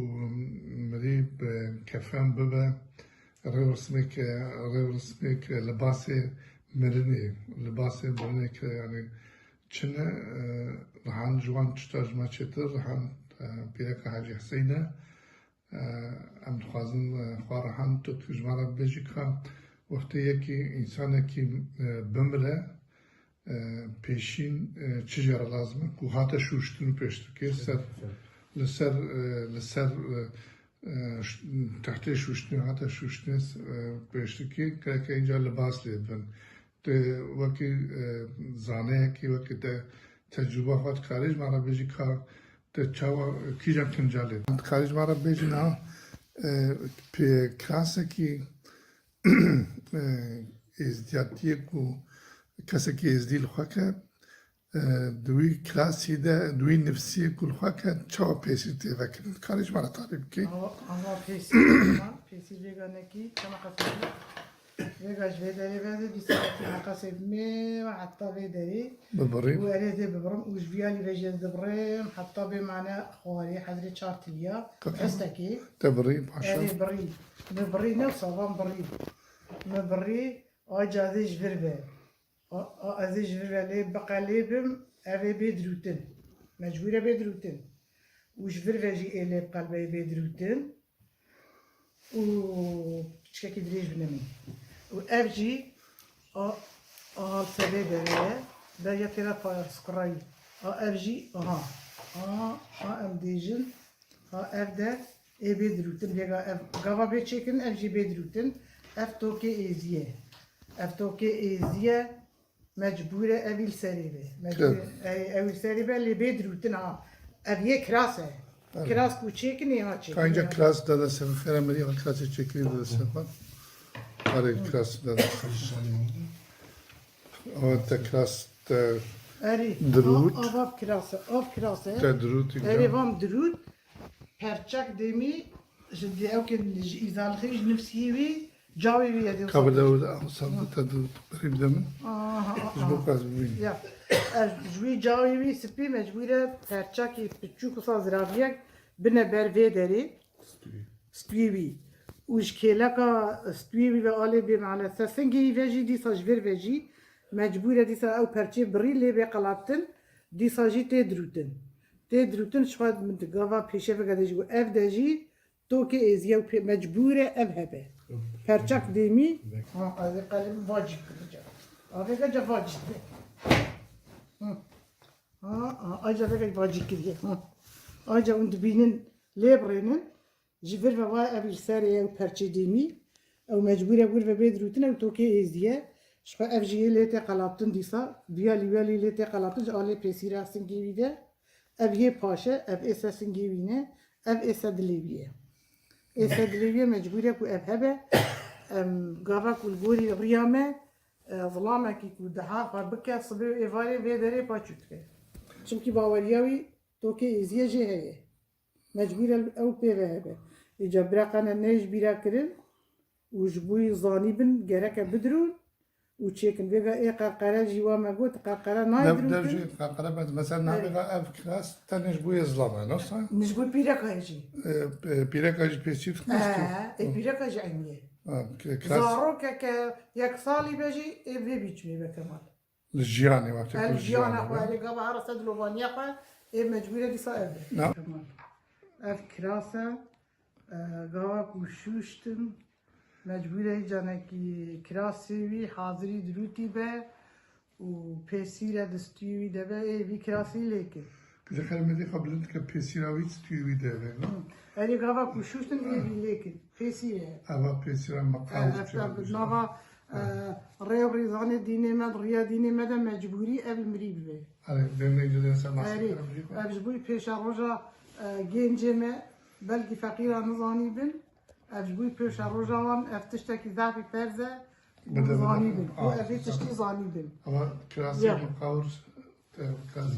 mirî bi kefen bibe, rêwrismêke, rêwrismêke libasê mirinê, libasê mirinêke, yanî çi ne, e, Rehan ji wan tişta ji me çêtir, Rehan, e, pîreka Hecî Heseyîn e. E, em dixwazin, e, xwe Rehan tu, tu ji me re bibêjî ka wextê yekî însanekî, e, bimire, e, pêşîn, e, çi jê re lazim e ku hate şûştin û pêştirkê ser, li ser, e, li ser, e, e, ş-, tehtê şûştinê hate şûştinê, e, pêştirkê gereke înca libas lê dibin. Tu wekî, e, zaneyekî, wekî te tecrûba xwe dikarî ji me re bêjî ka te çawa, kîjan kinca lê dibin? Dikarî ji me re bêjî niha, e, pê-, klasekî e, êzdiyatiyê ku kesekî êzdî li xwe ke, e, di wî klasî de, di wî nifsiyê ku li xwe ke çawa pêsîr tê vekirin? Dikarî ji me re tarîf bikî? Ava, ava pêsîr, ava pêsîr vêga nekî, çawa qesê vêga ji vê derê ve de dîsa neqesê bimê ve heta vê derê. Bibirî. Û erê dê bibirim û ji vî alî ve jê dibirêm heta bê mane xwarê hezrê çar tiliya. Qe-, hestekê. Te birî, paşa. Erê birî. Mi birî ne savan birî. Mi birî, a cadê ji vir ve. A, a, ez ê ji vir ve lê biqelê bim, ev ê bê dirûtin. Mecbûr e bê dirûtin. Û ji vir ve jî ê lê biqelbeyê bê dirûtin. Û piçkekî dirêj bine min. Û ev jî a, a li serê derê ye. Beriya tê de pa-, skurayî. A ev jî, aha. A, a em dêjin. A ev de ê bê dirûtin. Vêga ev gava bê çêkirin, ev jî bê dirûtin. Ev tokê êzî ye. Ev tokê êzî ye. Mecbûr e ev î li serê be. Mecbûr e, Tabii. Ew, ew î serê be lê bê dirûtin ha. Ev yê kiras e. Tabii. Kiras ku çêkin ê ha çêkin. Kanca kiras da da sefa xera meriya kiras çekili da da sefa. Are kiras da da sefa. Ama te kiras te Erê, dirût. Av, av kirase, av kirase. Te dirût. Erê, vam dirût. Perçak demî ji di ew ke ji îzalixê ji nifsiyê wî, cawê wî yedê. Kabir de werde, ama sabit te dirût. Berî bide min. Aha, aha. Ji bo qaz bûyî. Ya. Ez ji wî cawê wî spî mecbûr e perçakî piçûk wisa ziraviyek bine ber vê derê. Stûyê wî. Û ji kêleka stûyê wî ve alê bê mane. Sesingê wî ve jî dîsa ji vir ve jî mecbûr e dîsa ew perçê birî lê bê qelatin, dîsa jî tê dirûtin. Tê dirûtin ji xwe min di gava pêşeveke de jî û ev de jî tokê êziye û pê-, mecbûr e ev hebe. Perçak dêmî. Ha, ez ê qelê min vacî kirice. Avêka ca vacî. Hı. Ha, ha, aca vêka vacî kiriye. Ha. Aca hûn dibînin lê birênin. Ji vir ve va ev li serê ye û perçê dêmî. Ew mecbûr e vir ve bê dirûtin, ew tokê êzî ye. Ji xwe ev jî yê lê tê qelatin dîsa. Duya lî welî lê tê qelatin ji alê pêsîra singê wî de. Ev yê paş e, ev êse singê wî ne, ev êse dilê wî ye. Êse dilê wî ye, mecbûr e ku ev hebe. Em, gava ku li gorî riya me, e, zilamekî ku diha xwe bike, sibê û êvarê vê derê paçû dike. Çimkî baweriya wî tokê êzî ye jê heye. Mecbûr e ew pê ve hebe. Îca bira qene neyê ji bîra kirin û ji bo yî zanîbin gereke bidirûn û çêkin. Vêga ê qerqere jî wa me got, qerqere nayê Dev, dev dirûtin. Jî qerqere ben, mesela Evet. Navêga ev kiras tenê ji bo yê zilam e, nasıl? Ji bo pîreka jî. E, e, pîreka jî pêsî dixin, Ee, ê pîreka jî eynî ye. Ha, ki-, kiras. Zarokeke yek salî be jî ê vê biçimê be Kemal. Li jiyanê wextê Ev ku jiyana jiyana xwe be. Erê gava her se dilovaniya xwe ê mecbûr e dîsa ev be. Na. Tamam. Ev kiras e, e, gava ku şûştin, mecbûr e hî canekî kirasê wî hazirî dirûtî be û pêsîre di stûyê wî de be, ê vî kirasî lê kir. Pêşe xermedê xwe bilind dike pêsîra wî stûyê wî de be, ne? Hı. Erê gava ku şûştin ê vî lê kir. Pêsîre. Eva pêsîra meqal Ev, ev, nava, e, rê û rîzanê dînê me, riya dînê me de mecbûrî ev li mirî bibe. Erê, bê mecbûrî ser Erê, masiye mirî xwe. Ev ji bo pêşeroja, e, gencê me, belkî feqîra nizanî bin. Ev ji bo pêşeroja wan, ev tiştekî zafî ferz e. Bide, bide. Zanî bin. Û Ah, ev ê tiştî zanî bin. Ama kirasê Ya. Miqawir Te kiras,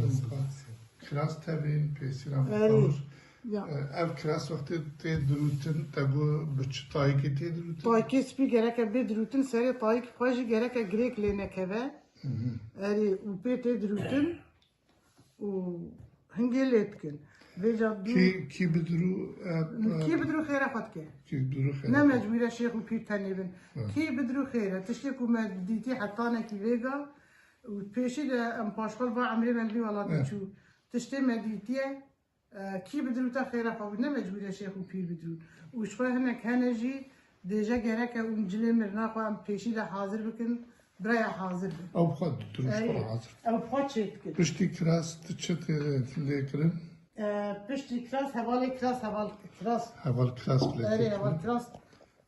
kiras tevîn, pêsîra Erê. Miqawir. Ya. E, ev kiras wextê tê dirûtin, te got bi çi tayîkê tê dirûtin? Tayîkê spî gereke bê dirûtin, serê tayîk xwe jî gereke girêk lê nekeve. Hı hı. Erê, û pê tê dirûtin û hingê lê dikin. Vêca dû Kî, kî bidirû, e, e, Kî bidirû xêre xwe dike. Kî bidirû xêre Ne xwe. Mecbûr e şêx û pîr tenê bin. Evet. Kî bidirû xêre. Tiştê ku me dîtî hetanekî vêga, Û pêşî de em paşxal va emrê me li vî welatî Evet. çû. Tiştê me dîtiye, e, kî bidirûta xêra xwe bû, ne mecbûr e şêx û pîr bidirûn. Û ji xwe hinek hene jî dêje gereke û cilê mirina xwe em pêşî de hazir bikin, biraya hazir bin. Ew xwe ditirû ji xwe Ey, hazir. Ew xwe çêdikin. Piştî kiras tu çi tê lê kirin? E, piştî kiras, hevalê kiras, heval kiras. Heval kiras bile Erê, tê heval kirin. Kiras.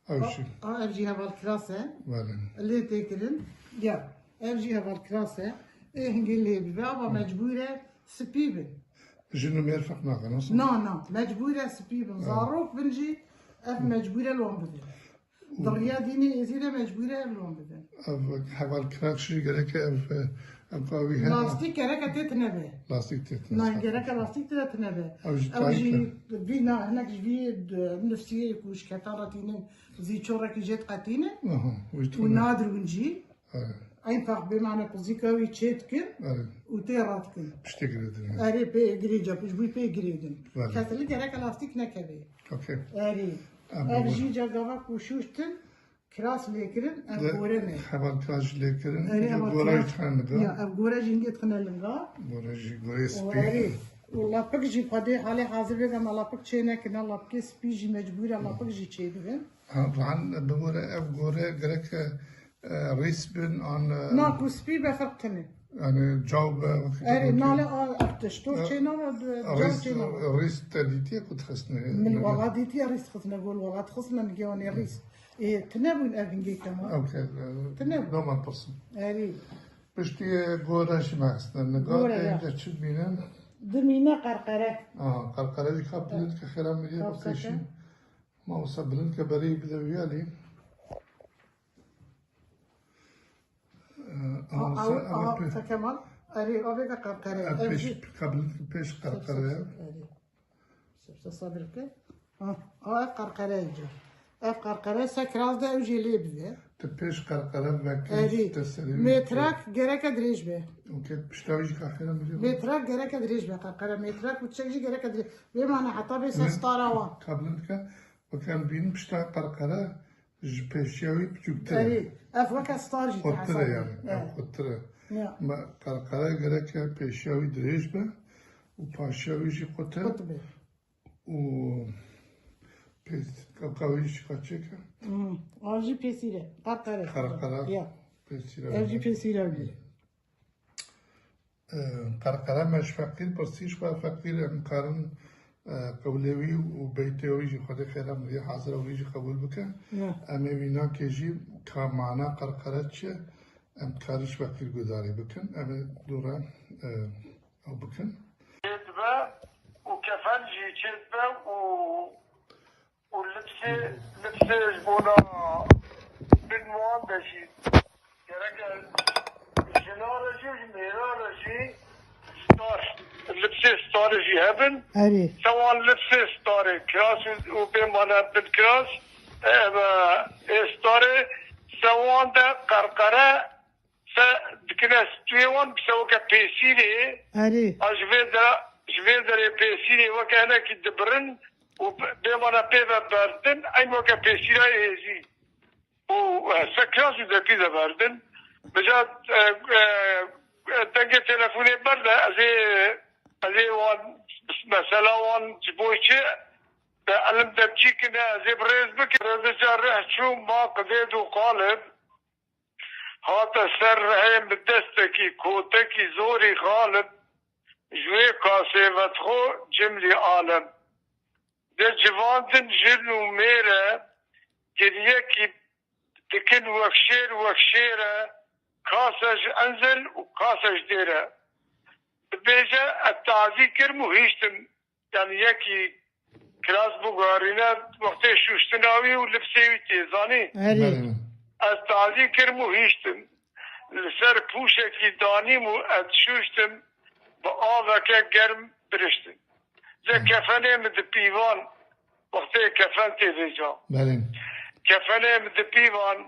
Ew jî. A, ev jî heval kiras e. Belê. Lê tê kirin. Ya, ev jî heval kiras e. Ê hingê lê bibe, ava Hı. mecbûr e spî bin. Jin û mêr ferq nake, nasıl? Na, na, mecbûr e spî bin. Evet. Zarok bin jî, ev Hı. mecbûr e li wan bidin. Û Di riya dînê êzî de mecbûr e ev li wan bidin. Ev heval kiras jî gereke ev, ev qawî hene. Lastîk gereke tê tine be. Lastîk tê tine Na, be. Gereke lastîk tê tine be. Ew jî Ew tayîk jî e. vî na, hinek ji vî, e, nifsiyê ku ji ketan re tînin, zîçorekî jê diqetînin. Aha, wî Û tune. Nadirûn jî. Evet. Eyn tax bê mane quzîka wî çê dikin Evet. û tê radikin. Piştê girêdin. Erê pê girê ca, ji bo pê girêdin. Evet. Kesilî gereke lastîk nekevê. Okey. Erê. Em Ev bû. Jî ca gava ku şûştin, Kiras lê kirin, ev De gore ne. Heval kiras jî lê kirin, Erê, ev heval gora kiras. Jî tixine linga. Ya, ev gore jî hingê tixine linga. Gore jî, goreyê Û spî. Erê, û lapik jî xwedê halê hazir vêga me lapik çê nekirine, lapikê spî jî mecbûr e lapik jî çê bibin. Ha, van bi gore, ev gore gereke, e, rîs bin an, e, Na, ku spî be ferq tine. Yani caw be, Erê, nale a, ev tişt, to E, çê nabe, caw rîs, çê nabe. Rîs te dîtiye ku dixistine? Min wala dîtiye rîs dixistine, gol wala dixistine, nigê wan ê rîs. Ê, tune bûn ev hingê kema. Ew ke, e, Tune bûn. Doma pirsin. Erê. Piştî gore jî me xistine. Gore, ya. Nika çi dibînin? Dimîne qerqere. Aha, qerqere jî ka bilind ke xêra miriyê. Ka bixêşî. Mamosta bilind ke berê bide wî alî. E, aha, Kemal. Erê, avê ke qerqere. Ev pêş, jî ka bilind ke pêş qerqere. Erê. Sefte sabir ke. Ha, ha, ev qerqere ye. Ev qerqere se kiraz de ew jê lê bide. Ti pêş qerqere vekir. Erê. Te serê wî. Mêtrak gereke dirêj be. Okey, pişta wî jî ka xêra miriyê. Mêtrak gereke dirêj be qerqere. Mêtrak û çek jî gereke dirêj. Bê mane heta bê ser stara wan. Ka bilind ke, weke em bînin pişta qerqere ji pêşiya wî biçûktir e. Erê, ev weke star jî dihesabin. Xurtir e yani, ev xurtir e. Ya. Me qerqere gereke pêşiya wî dirêj be û paşiya wî jî xurtir. Xurt be. Û pês, qewqewî jî qeçek e. Hmm, ev jî pêsîr e. Qerqere. Qerqere. Ya. Pêsîr e. Ev jî pêsîr e. E, qerqere me ji feqîr pirsî, ji xwe feqîr em karin, e, qewlê wî û beytê wî jî Xwedê xêra miriyê hazir e, wî jî qebûl bike. Ya. Em ê wî nakê jî ka mana qerqere çi ye, em karin ji feqîr guhdarî bikin. Em ê dû re, e, ew bikin. Çêdibe û kefen jî çêdibe û, û lipsê, lipsê ji bona bin wan de jî gereke jina re jî û ji mêra re jî star, lipsê starê jî hebin. Erê. Se wan lipsê starê kiras û, û bê mane bin kiras, e, ê starê se wan de qerqere se dikine stûyê wan, se weke pêsîrê. Erê. A ji vê dera, ji vê derê pêsîrê weke hinekî dibirin û bê mane pê ve berdin, eyn weke pêsîra êzî. Û, e, se kiras û depî de berdin. Bija, e, e, dengê telefonê berde, ez ê, ez ê wan mesela wan ji bo çi, e, elim depçî kine, ez ê bi rêz bikim. Rêzica rih çû ma qidêd û qalib. Hate ser rihê min destekî kotekî zorî xalib, ji wê kasê vedixo cimlî alem. De civandin jin û mêre, giriyekî dikin wek şêr, wek şêre, kase ji enzel û kase ji dêre. Dibêje, ez tazî kirim û hîştim. Yani yekî kiras biguherîne wextê şûştina wî û lipsê wî tê, zanî? Erê. Belê. Ez tazî kirim û hîştim. Li ser pûşekî danîm û ez şûştim, bi aveke germ biriştim. Ze Hı. kefenê min di pîvan, wextê kefen tê vêca. Belê. Kefenê min di pîvan,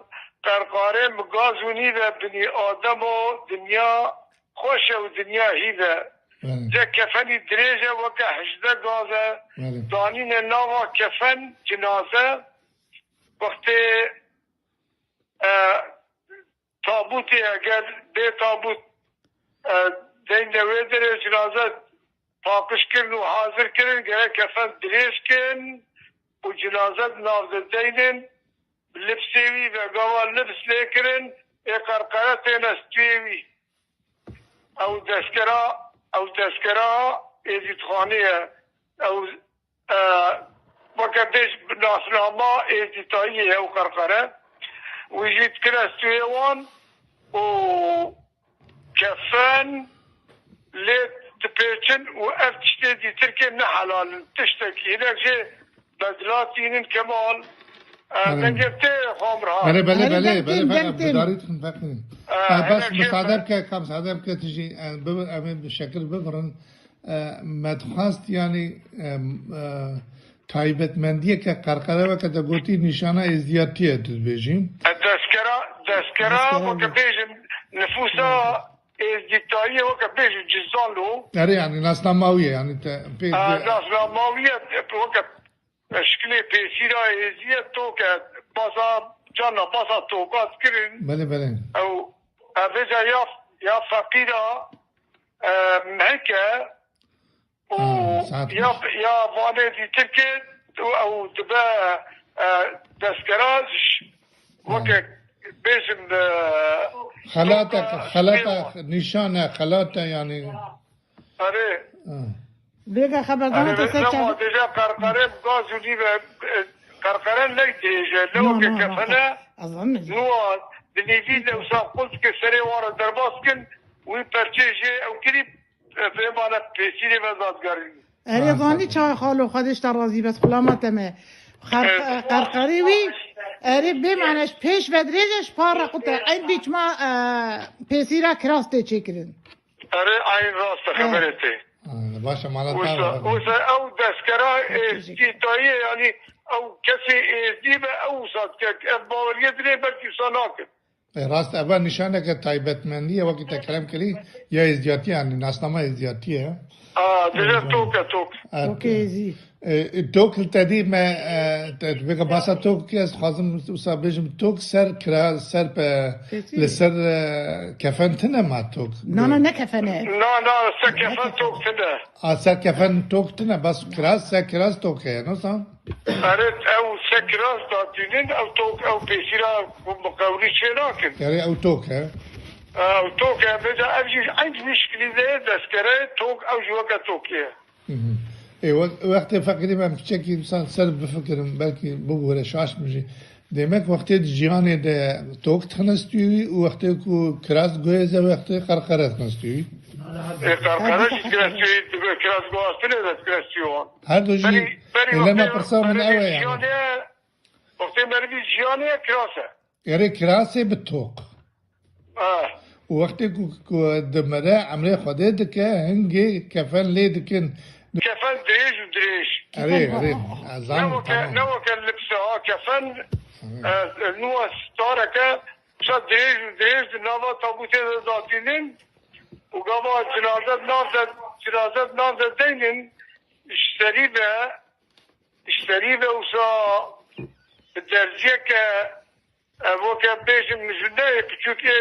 qerqarê min gaz û nîve, binî ademo dinya xweş e û dinya hîv e. Belê. Ze kefenî dirêj e weke hejdeh gaz e. Belê. Danîne nava kefen cinaze. Wextê, e, tabûtê eger bê tabût, e, deyne wê derê cinaze paqij kirin û hazir kirin, gerek kefen dirêj kin û cinaze di nav de deynin. Bi lipsê wî ve gava lips lê kirin, ê qerqere têne stûyê wî. Ew deskera, ew deskera Êzîdxanê ye. Ew, e, weke bêj nasnama Êzîdayî ye ew qerqere. Wî jî dikire stûyê wan û kefen lê dipêçin û ev tiştê dîtirkê ne helal in. Tiştekî hinek jê bedila tînin Kemal. E, Belê. Dengê tê xamir ha. Belê, belê, Erê, belê, dem belê, têm, belê, dem têm. Bidarî dixin, feqî. E, E, bes hinek jê müsaade bike, ka müsaade bike tu jî, e, bibi-, em ê bi şekil bibirin. E, me dixwest, yanî, em, e, taybetmendiyeke qerqere weke te gotî nîşana êzdiyatiyê tu dibêjî. E, deskera, deskera Deskera weke ne? bêjim nifûsa êzdîtayiyê weke bêjim cizdan lo. Erê, yanî nasnama wî ye, yanî te pê E, nasnama wî ye, weke şikilê pêsîra êzî ye, to ke basa, carna basa toka dikirin. Belê, belê. Ew, e, vêca ya, ya feqîra, e, meheke, û Ha, saet ya, beş. ya vanê dîtirkê û ew dibe, e, destkeraz, Ha. weke bêjim, e, Xelata, toka xelata, şûr. Nîşane, xelata yani. Erê. Ha. Vêga xeberdana Erê, te ser çav- dêje qerqerê bi gaz û nîve, e, Qerqere ne dirêj e, ne weke kefene. Niwa dinêzî lewsa qul dike serê wan re derbas kin, wî perçê jê ew kirî, e, pêmane pêsîrê ve zadgerî. Erê zanî çawa xalo, Xwedê ji te razî be, xulama te me. Qerqerê wî, erê bê mane ji pêş ve dirêj e, ji par re qute. Eyn bî çima, e, pêsîra kiras tê çêkirin. Erê, eyn rast e, xeberê tê. Baş e, mala te. Wisa, wisa ew deskera êzdî daye, yanî ew kesê êzdî be, ew wisa dike. Ev baweriyê dinê belkî wisa nakin. E, rast, eva nîşaneke taybetmendî ye, wekî te kerem kirî, ya êzdiyatî, yanî nasnama êzdiyatî ye. A, dije tok e, tok. Tokê êzî. E, tok li te dî me, e, te, vêga basa tok kir, ez dixwazim wisa bêjim, tok ser kira, ser pe, li ser, e, kefen tine ma tok? Na, na, ne kefen e. Na, na, ser kefen tok tine. A, ser kefen tok tine, bas kiras, ser kiras tok heye, nosa? Erê, ew ser kiras datînin, ew tok, ew pêsîra ku bi qewrî çê nakin. Erê, ew tok e. Ew tok e, vêca ev jî eyn wî şikilî de destkerê tok, ew jî weke tokê ye. Mhm. Ê, we-, wextê feqîrî em piçekî insan ser bifikirin, belkî bibûre şaş min jî. Demek wextê di jiyanê de tok dixine stûyê wî û wextê ku kiras guhêze wextê qerqere dixine stûyê wî. Ê, qerqere jî dixine stûyê, dibe kiras guhastinê de dixine stûyê wan. Her du jî, berî, berî ê, lema wextê, pirsa min berî ew e yanî. Jiyanê, wextê merivî jiyanê kiras e. Erê kirasê bi tok. Ah. Û wextê ku, ku dimire, emrê Xwedê dike, hingê kefen lê dikin. Kefen dirêj û dirêj. Erê, erê. Ne weke, ne weke lipse ha, kefen, e, nû stareke, wisa dirêj û dirêj di nava tabûtê de datînin û gava cinaze di nav de, cinaze di nav de deynin, ji serî ve, ji serî ve wisa bi derziyeke Ev weke bêjin mijûleyê piçûk ê.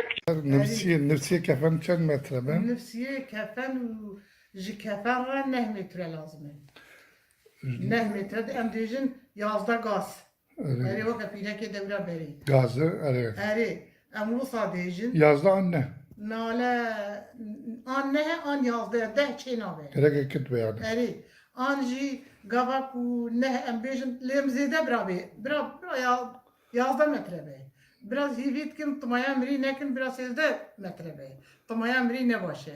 Nifsiyê, nifsiyê kefen çend metre be? Nifsiyê kefen û ji kefen re neh metre lazim e. Neh metre de em dêjin yazdeh gaz. Erê. Erê, weke pîrekê dewra berê. Gaz e, erê. Erê, em wisa dêjin. Yazdeh an neh? Nale, an neh e, an yazdeh e, deh çê nabe. Gerek e kit be yani. Erê, an jî gava ku neh em bêjin, lê em zêde bira bê. Bira, bira ya, yazdeh metre be. Biraz hîvî dikim, timaya mirî nekin, biraz sêzdeh metre be. Timaya mirî ne baş e.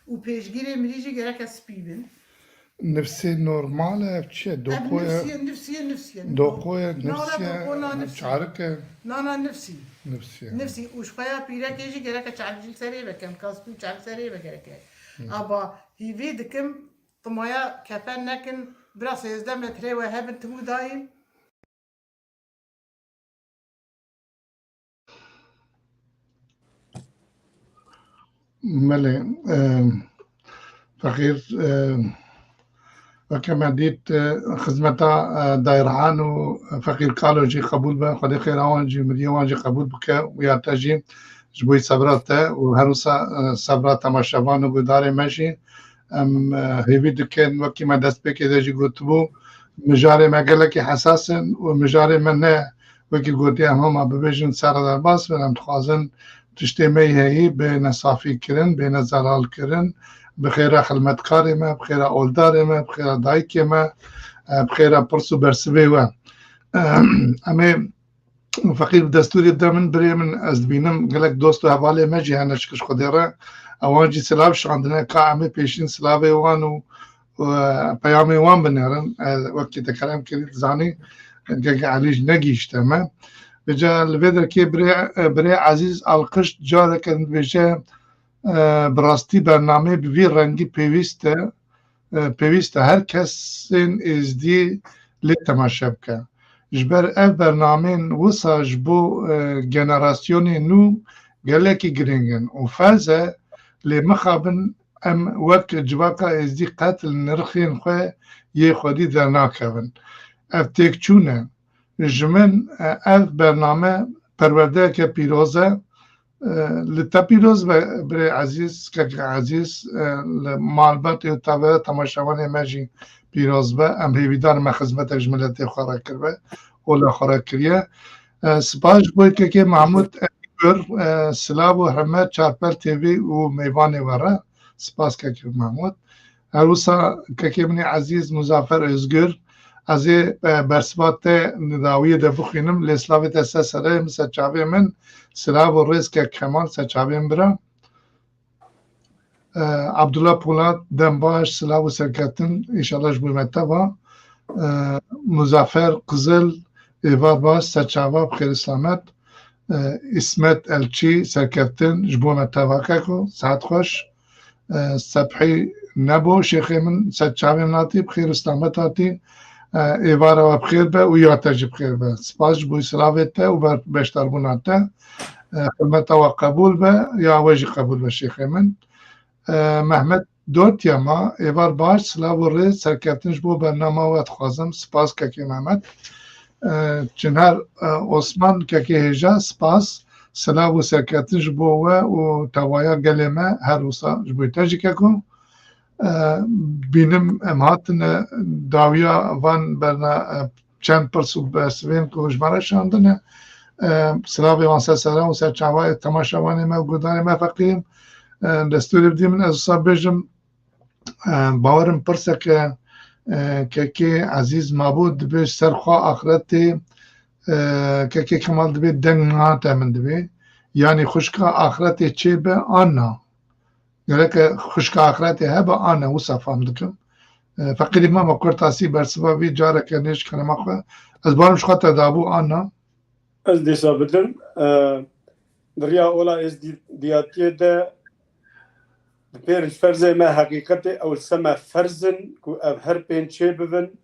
Û pêşgirê mirî jî gereke spî bin. Nifsê normal e, ev çi ye? Ev doqo ye? Nifsî ye, nifsî ye, nifsî ye. Doqo ye, nifsî ye, çarik e? Na, na, nifsî. Nifsî ye. Nifsî. Û ji xwe ya pîrekê jî gereke çarik jî li serê vekin, kaspî û çarik serê ve gereke. Hı. Aba hîvî dikim, timaya kefen nekin, biraz sêzdeh metre we hebin, tim û dayîn. Belê, e, feqîr, e, weke me dît, e, xizmeta, e, Dayirhan û feqîr Kalo jî qebûl be, Xwedê xêra wan jî, miriyê wan jî qebûl bike û ya te jî ji bo sebra te û her wisa, e, sebra temaşevan û guhdarê me jî. Em, e, hêvî dikin, wekî me destpêkê de jî gotibû, mijarê me gelekî hesas in û mijarê me ne, wekî gotiye, em hema bibêjin ser re derbas bin. Em dixwazin tiştê me yî heyî bêne safî kirin, bêne zelal kirin, bi xêra xilmetkarê me, bi xêra oldarê me, bi xêra dayikê me, e, bi xêra pirs û bersivê we. E, em ê Feqîr, bi destûrê bide min, birê min, ez dibînim gelek dost û hevalê me jî hene ji Xwedê re. Ewan jî silav şandine, ka em ê pêşîn silavê wan û, û, e, peyamê wan binêrin. E, wekî te kerem kirî, dizanî, Keke Elî jî negihîşte me. Vêca li vê derkê birê, e, birê Ezîz Alqiş careke din dibêje, e, bi rastî bernameyê bi vî rengî pêwîst e. E, pêwîst e her kesên êzdî lê temaşe bike. Ji ber ev bernameyên wisa ji bo, e, generasyonê nû gelekî girîng in û ferz e, lê mixabin em wek civaka êzdî qet li nirxên xwe yê xwedî dernakevin. Ev têkçûn e. Ji min, e, ev bername perwerdeyeke pîroz e. E, li te pîroz be, birê ezîz, kekê ezîz, e, li malbatê û tevera temaşevanê me jî pîroz be. Em hêvîdar me xizmetek ji miletê xwe re kiribe, ola xwe re kiriye. E, spas ji bo kekê Mahmûd Engor, e, silav û hurmet Çarpel T V û mêvanê we re. Spas kekê Mahmûd. Her wisa kekê min ê ezîz Muzafer Ozgur, Ez ê, e, bersiva te di dawiyê de bixwînim. Lê silavê te ser serê min, ser çavê min. Silav û rêz ke Kemal, ser çavê min bira. E, Abdullah Polat, dem baş, silav û serketin, înşallah ji bo me teva. E, Muzaffer Qizil, êvar baş, serçava, bi xêr û selamet. E, Îsmet Elçî, serkeftin, ji bo me teva keko, saet xweş. E, Sebhî Nebo, şêxê min, ser çavê min hatî, bi xêr û selamet hatî. E, êvara we bi xêr be û ya te jî bi xêr be. Spas ji bo silavê te û ber-, beşdarbûna te. E, xizmeta we qebûl be, ya we jî qebûl be şêxê min. E, Mehmet Dotyama, êvar baş, silav û rêz, serkeftin ji bo bernama we dixwazim. Spas kekê Mehmet. E, Çinar, e, Osman, kekê hêja, spas. Silav û serkeftin ji bo we û tevaya gelê me, her wisa ji bo te jî keko. E, bînim em hatine dawiya van berna-, e, çend pirs û bersivên ku ji me re şandine. E, silavê wan ser sera û ser çavayê temaşevanê me û guhdarê me feqîrim. E, destûrê bidî min, ez wisa bêjim, e, bawerim pirseke, e, kekê Ezîz mabû, dibê ser xwe axretê, e, kekê Kemal dibê deng nehate min dibê. Yanî xwişka axretê çêbe an na? Gereke xwişka axretê hebe an ne, wisa fam dikim. E, feqîrî me, me kurtasî bersiva vî careke nêj kerema xwe. Ez barim ji xwe te dabû an na? Ez dîsa bidim. E, di riya ola êzdîyatiyê de di pênc ferzê me heqîqetê ew li se me ferz in ku ev her pênc çê bibin.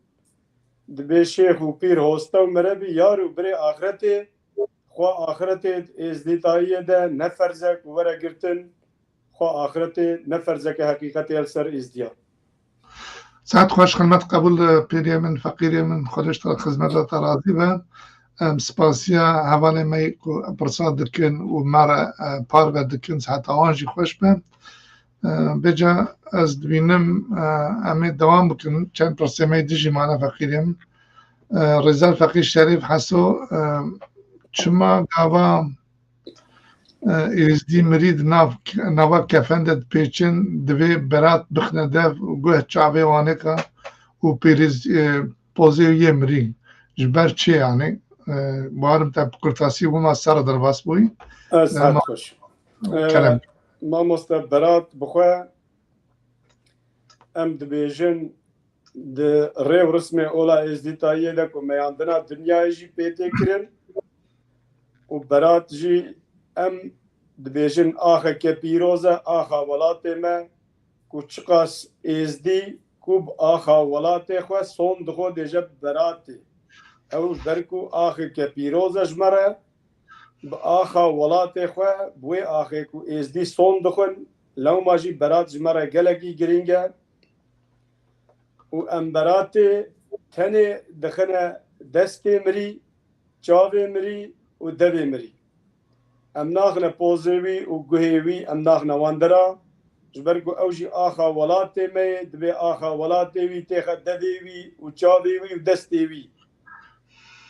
Dibê şêx û pîr, hoste û merebî, yar û birê axretê, xwe axretê êzdîtayiyê de ne ferz e ku were girtin, xwe axretê ne ferzeke heqîqetê ye li ser êzdiya. Saet xweş, xilmet qebûl, pîrê min, feqîrê min, Xwedê ji te xizmeta te razî be. Em spasiya hevalê me yê ku pirsa dikin û me re, e, parve dikin, siheta wan jî xweş be. E, vêca ez dibînim, e, em ê dewam bikin. Çend pirsê me yê dijî mane feqîrê min. E, Rêzdar Feqîr Şerîf Heso, e, çima gava, e, êzdî mirî di nav, nava kefen de dipêçin, divê berat bixine dev û guh çavê wanêka û pêrîz, e, pozê yê mirî. Ji ber çi yani? E, barim te bi kurtasî wima ser derbas bûyî. Ez E, her ma-, xweş. E, kerem. Mamoste Berat bi xwe em dibêjin di rê û rismê ola êzdîtayiyê de ku meyandina dinyayê jî pê tê kirin û berat jî em dibêjin axeke pîroz e, axa welatê me ku çiqas êzdî ku bi axa welatê xwe sond dixwe dêje beratê. Ew ji ber ku axeke pîroz e ji me re, bi axa welatê xwe, bi wê axê ku êzdî sond dixwin, lewma jî berat ji me re gelekî girîng e û em beratê tenê dixine destê mirî, çavê mirî û devê mirî. Em naxine pozê wî û guhê wî, em naxine wan dera, ji ber ku ew jî axa welatê me ye, divê axa welatê wî têxe devê wî û çavê wî û destê wî.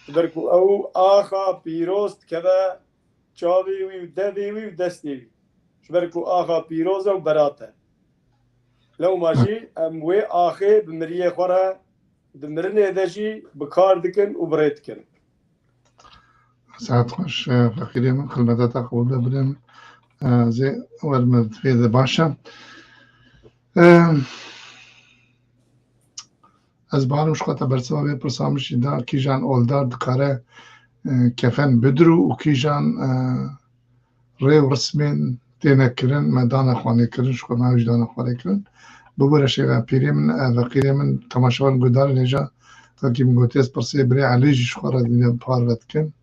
Ji ber ku ew axa pîroz dikeve çavê wî û devê wî û destê wî. Ji ber ku axa pîroz e û berat e. Lewma jî em wê axê bi miriyê xwe re di mirinê de jî bi kar dikin û bi rê dikin. Saet xweş, e, feqîrê min, xilmeta te qebûl be birê min. E, zê wer min divê de baş e. E, Ez barim ji xwe te bersiva vê pirsa min jî da, kîjan oldar dikare, e, kefen bidiro û kîjan, e, rê û rismên têne kirin, me dane xwanê kirin, ji xwe me ew jî dane xwanê kirin. Bibûre şêve pîrê min, e, feqîrê min, temaşevan guhdarên hêja, wekî min gotî, ez pirsê birê Elî jî ji xwe re dîne parve dikin.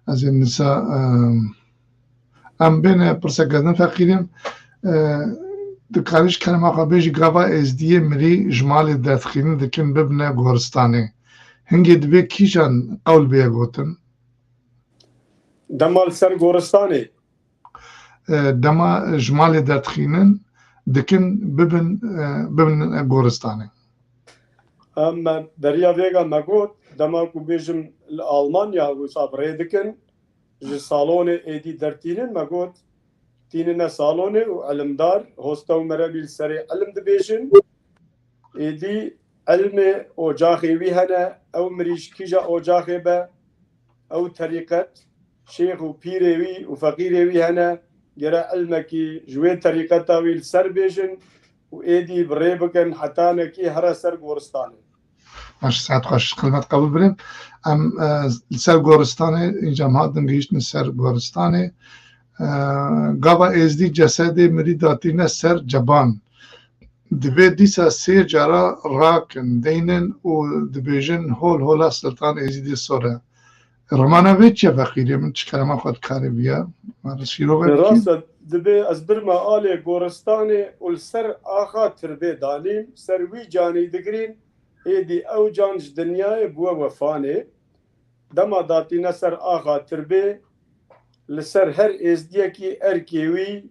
Ez ê nisa, e, Em bêne pirseke din feqîrîn, e, dikarî ji kerema xwe bêjî gava êzdiyê mirî ji malê derdixînin dikin bibine goristanê. Hingê divê kîjan qewl bêye gotin? Dema li ser goristanê? E, dema ji malê derdixînin dikin bibin, e, bibin goristanê. Em beriya vêga me got, dema ku bêjim li Almanya wisa bi rê dikin, ji salonê êdî dertînin, me got, tînine salonê û ilimdar, hosta û merebî li serê ilim dibêjin. Êdî Ilmê ocaxê wî hene, ew mirî ji kîja ocaxê be, ew terîqet, şêx û pîrê wî û feqîrê wî hene, gere ilmekî ji wê terîqeta wî li ser bêjin û êdî bi rê bikin heta nekî here ser goristanê. Baş, saet xweş, xizmet qebûl birin. Em, e, li ser goristanê, înca em hatin gihîştin ser goristanê. E, gava êzdî cesedê mirî datîne ser ceban. Divê dîsa sê cara rakin, deynin û dibêjin hol hola Siltan Êzîdê sor e. Remana vê çi ye feqîrê min, çi kerema xwe dikarê viya? Ma re şîrove bikî? Rast e, dibê ez birme alê goristanê û li ser axa tirbê danîm, ser wî canî digirîn, êdî ew can ji dinyayê bûwe wefanê. Dema datîne ser axa tirbê, li ser her êzdiyekî erkê wî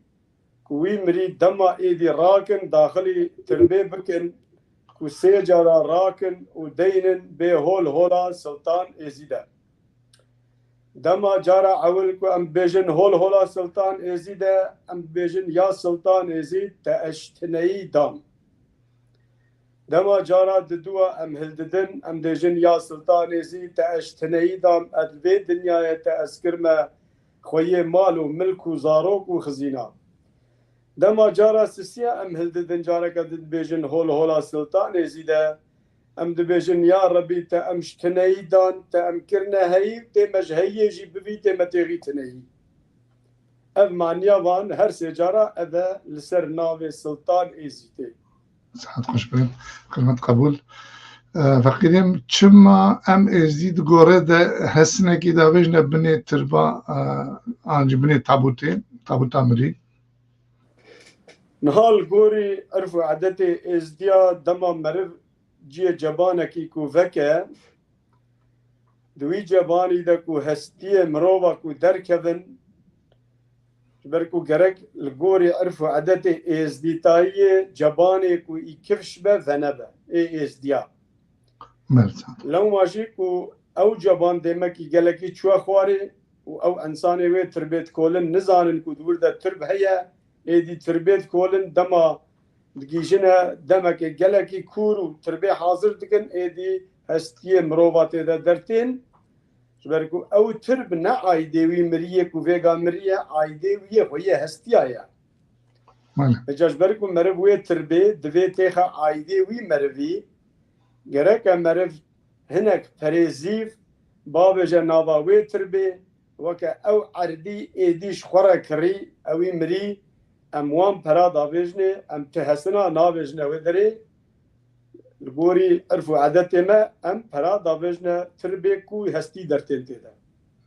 ku wî mirî dema êdî rakin, daxilî tirbê bikin, ku sê cara rakin û deynin bê hol hola Siltan Êzîde. Dema cara ewil ku em bêjin hol hola Siltan Êzîde, em bêjin ya Siltan Êzîd te eştineyî dam. Dema cara diduwa em hildidin, em dêjin ya Siltan Êzîd te eştineyî dam, ez li vê dinyayê te ez kirme xweyê mal û milk û zarok û xizîna. Dema cara sisiya em hildidin, careke din dibêjin hol hola Siltan Êzîde, em dibêjin ya Rebî te em ji tineyî dan, te em kirine heyî, tê me ji heyiyê jî bivî, tê me têxî tineyî. Ev maniya van her sê cara ev e li ser navê Siltan Êzîdê. Saet xweş be, xizmet qebûl. E, feqîrê min, çima em êzdî di gorê de hesinekî davêjine binê tirba, e, an jî binê tabûtê, tabûta mirî? Niha li gorî erf û edetê êzdiya dema meriv ciyê cebanekî ku veke, di wî cebanî de ku hestiyê mirova ku derkevin, ji ber ku gerek li gorî erf û edetê êzdîtayiyê cebanê ku î kifş be, venebe, ê êzdiya. Belê. Lewma jî ku ew ceban dêmekî gelekî çûye xwarê û ew ensanê wê tirbê dikolin nizanin ku di wir de tirb heye, êdî tirbê dikolin dema digihîjine demekê gelekî kûr û tirbê hazir dikin, êdî hestiyê mirova tê de dertên. Ji ber ku ew tirb ne aîdê wî miriyê ku vêga miriye, aîdê wî yê xwe yê hestiya ye. Belê. Vêca ji ber ku meriv wê tirbê divê têxe aîdê wî merivî, gereke meriv hinek perê zîv bavêje nava wê tirbê, weke ew erdî êdî ji xwe re kirî, ewî mirî, em wan pera davêjinê, em ti hesina navêjine wê derê. Li gorî erf û edetê me em pera davêjine tirbê ku hestî dertên tê de.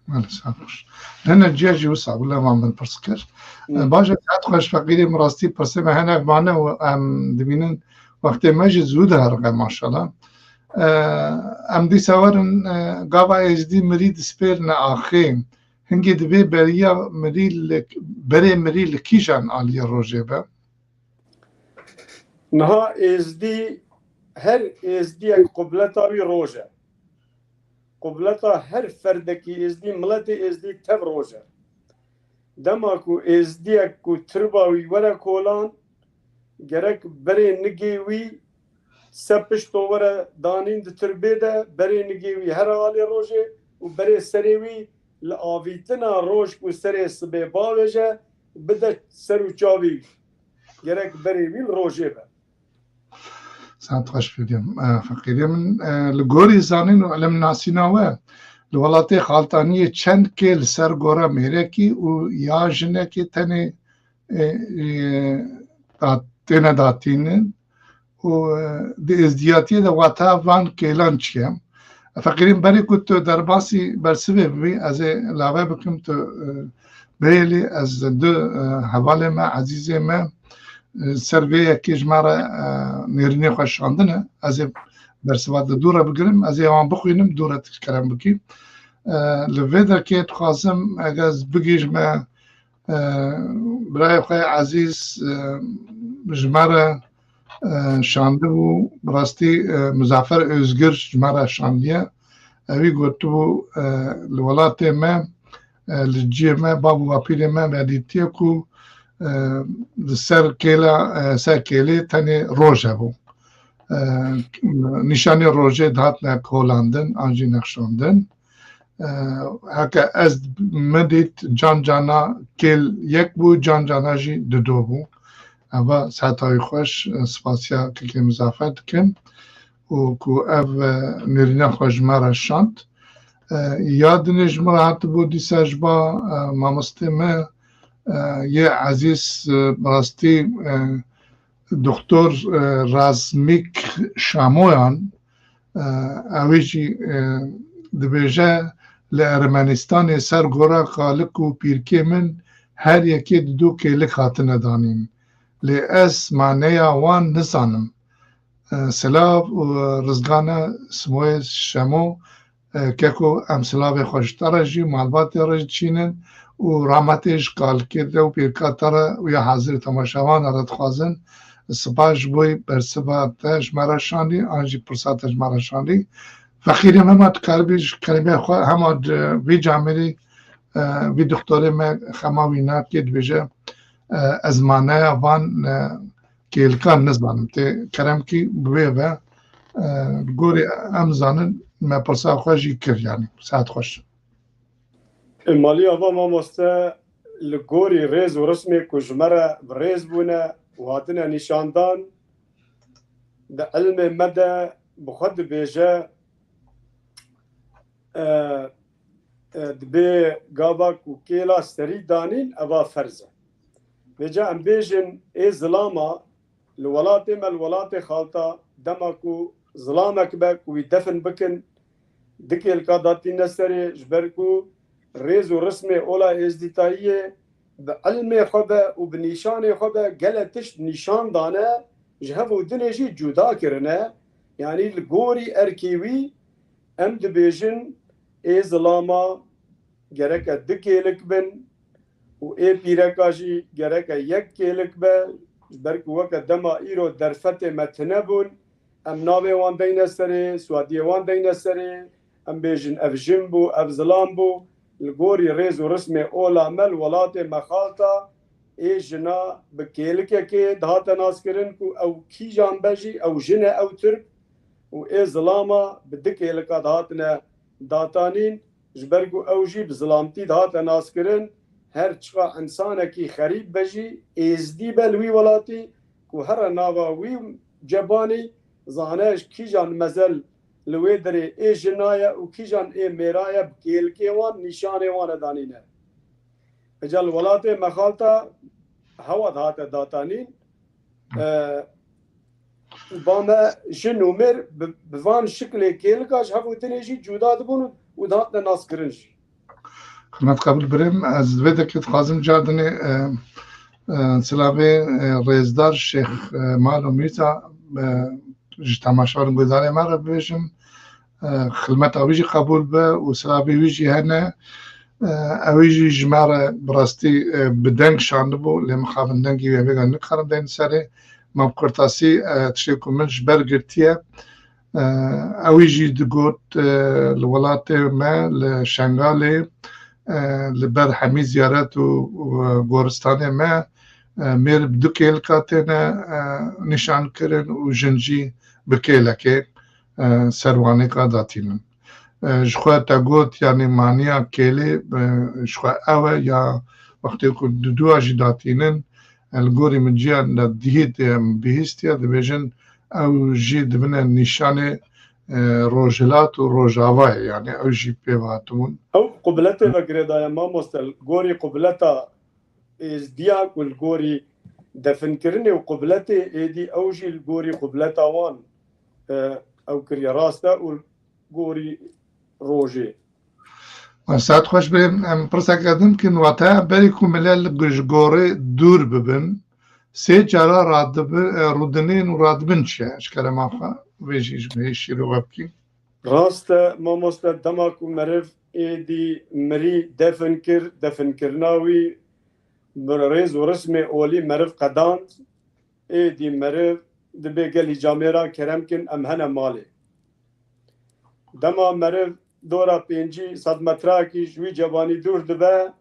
Belê, saet xweş. Hene ciya jî wisa bû, lema min pirs kir. Hı. E, baş e, saet xweş feqîrê min, rastî pirsê me hene vane û em dibînin wextê me jî zû diheriqe maşallah. E, em dîsa werin, e, gava êzdî mirî dispêrine axê. Hingê divê beriya mirî li, berê mirî li kîjan aliyê rojê be? Niha êzdî, her êzdiyek qubleta wî roj e. Qubleta her ferdekî êzdî, miletê êzdî tev roj e. Dema ku êzdiyek ku tirba wî were kolan, gerek berê nigê wî se pişto were danîn di tirbê de, berê nigê wî here alê rojê û berê serê wî li avîtina roj ku serê sibê bavêje, bide ser û çavê wî. Gerek berê wî li rojê be. Saet xweş fidiyem. E, feqîrê min, e, li gorî zanîn û ilimnasîna we, li welatê Xaltaniyê çend kê li ser gora mêrekî û ya jinekê tenê, e, e, da-, têne datînin û, e, di êzdiyatiyê de wata van kêlan çi ye? Feqîrê min, berê ku tu derbasî bersivê bibî, ez ê lave bikim tu, e, bihêlî, ez du, e, hevalê me, ezîzê me, e, ser vê yekê ji me re, e, nêrînê xwe şandine. Ez ê bersiva di dû re bigirim, ez ê wan bixwînim, dû re tu kerem bikî. E, li vê derkê dixwazim, eger ez bigihîjime, e, birayê xwe ezîz, e, ji me re, e, şandibû, bi rastî, e, Muzaffer Ozgur ji me re şandiye. Ewî gotibû, e, li welatê me, e, li ciyê me, bav û bapîrê me vedîtiye ku, e, li ser kêla, e, ser kêlê tenê roj hebû. e, nîşanê rojê dihatine kolandin an jî nexşandin. E, heke ez min dît can cana kêl yek bû, can cana jî dido bû. Eva seheta wî xweş, e, spasiya kekê Muzaffer dikim û ku ev, e, nêrîna xwe ji me re şand. E, ya dinê ji min re hatibû dîsa ji ba, e, mamostê me, e, yê ezîz, e, bi rastî, e, Doktor, e, Razmîk Şamoyan, e, ewê jî, e, dibêje, li Ermenistanê ser gora kalik û pîrkê min her yekê dido kêlik hatine danîn. Lê ez maneya wan nizanim. E, silav û rizgane Simoyê Şemo. E, keko, em silavê xwe ji te re jî, malbatê re jî dişînin û rahmetê ji kalikê te û pîrka te re û ya hazirê temaşevan re dixwazin. Spas ji bo bersiva te ji me re şandî, an jî pirsa te ji me re şandî. Feqîrê me, ma dikaribî ji kelemê xwe hema di vî camêrî, e, vî doktorê me xema wî nakê dibêje, e, ez maneya van, e, kêlikan nizanim. Tê kerem kî bi wê ve, e, li gorî em zanin, me pirsa xwe jî kir, yanî saet xweş. Malî ava mamoste, li gorî rêz û rismê ku ji me re bi rêz bûne û hatine nîşandan, di ilmê me de bi xwe dibêje, e, e, dibê gava ku kêla serî danîn, eva ferz e. Vêca em bêjin, ê zilama li welatê me, li welatê xalta, dema ku zilamek be ku wî defin bikin, di kêlka datîne serê, ji ber ku rêz û rismê ola êzdîtayiyê bi ilmê xwe be û bi nîşanê xwe be gele tişt nîşan dane, ji hev û dinê jî cuda kirine. Yanî li gorî erkê wî em dibêjin, ê zilama gereke du kêlik bin û ê pîreka jî gereke yek kêlik be, ji ber ku weke dema îro derfetê me tune bûn, em navê wan deyne serê, swadiyê wan deyne serê, em bêjin ev jin bû, ev zilam bû, li gorî rêz û rismê ola me li welatê me xalta, ê jina bi kêlikekê dihate naskirin ku ew kîjan be jî, ew jin e, ew tirk, û ê zilama bi du kêlika dihatine datanîn, ji ber ku ew jî bi zilamtî dihate naskirin, her çiqa însanekî xerîb be jî, êzdî be li wî welatî, ku here nava wî cebanî, zane ji kîjan mezel li wê derê ê jina ye û kîjan ê mêra ye, bi kêlikê wan, nîşanê wan e danîne. Vêca li welatê me xalta hewa dihate datanîn. E, ba me jin û mêr bi, bi van şiklê kêlika ji hev û dinê jî cuda dibûn û dihatine naskirin jî. Xizmet qebûl birêm. Ez vê dekê dixwazim cardinê, e, e, silavê, e, rêzdar Şêx, e, Malo Mîrza, e, ji temaşevan û guhdarê me re bibêjim. E, xilmeta wî jî qebûl be û silavê wî jî hene. E, ew jî ji me re bi rastî, e, bi deng şandibû, lê mixabin dengî wê vêga nikarin deyne serê. Ma bi kurtasî, e, tiştê ku min ji ber girtiye, e, ew jî digot, e, li welatê me, li Şengalê, e, li ber hemî ziyaret û, û goristanê me, e, mêr bi du kêlika têne, e, nîşankirin û jin jî bi kêlekê, e, ser wanêka datînin. E, ji xwe te got, yanî maniya kêlê, e, ji xwe ew e ya wextê ku du dua jî datînin, e, li gorî min ciyan de dihê tê em bihîstiye, dibêjin ew jî dibine nîşanê, e, rojhilat û rojavayê, yanî ew jî pê ve hatibûn. Ew qubletê ve girêdaye mamoste, li gorî qubleta êzdiya ku li gorî definkirinê û qubletê êdî ew jî li gorî qubleta wan, e, ew kiriye, rast e, û gorî rojê. Saet xweş be, em pirseke din bikin, wate berî ku millet li, ji gorê dûr bibin, sê cara radibi-, e, rûdinên û radibin çi ye? Ji kerema xwe, vê jî ji vê şîrê we bikî. Rast e, mamoste, dema ku meriv êdî mirî defin kir, definkirina wî bi rêz û rismê olî meriv qedand, êdî meriv dibê gelî camêran kerem kin, em hene malê. Dema meriv dora pêncî sed metrakî ji wî cebanî dûr dibe,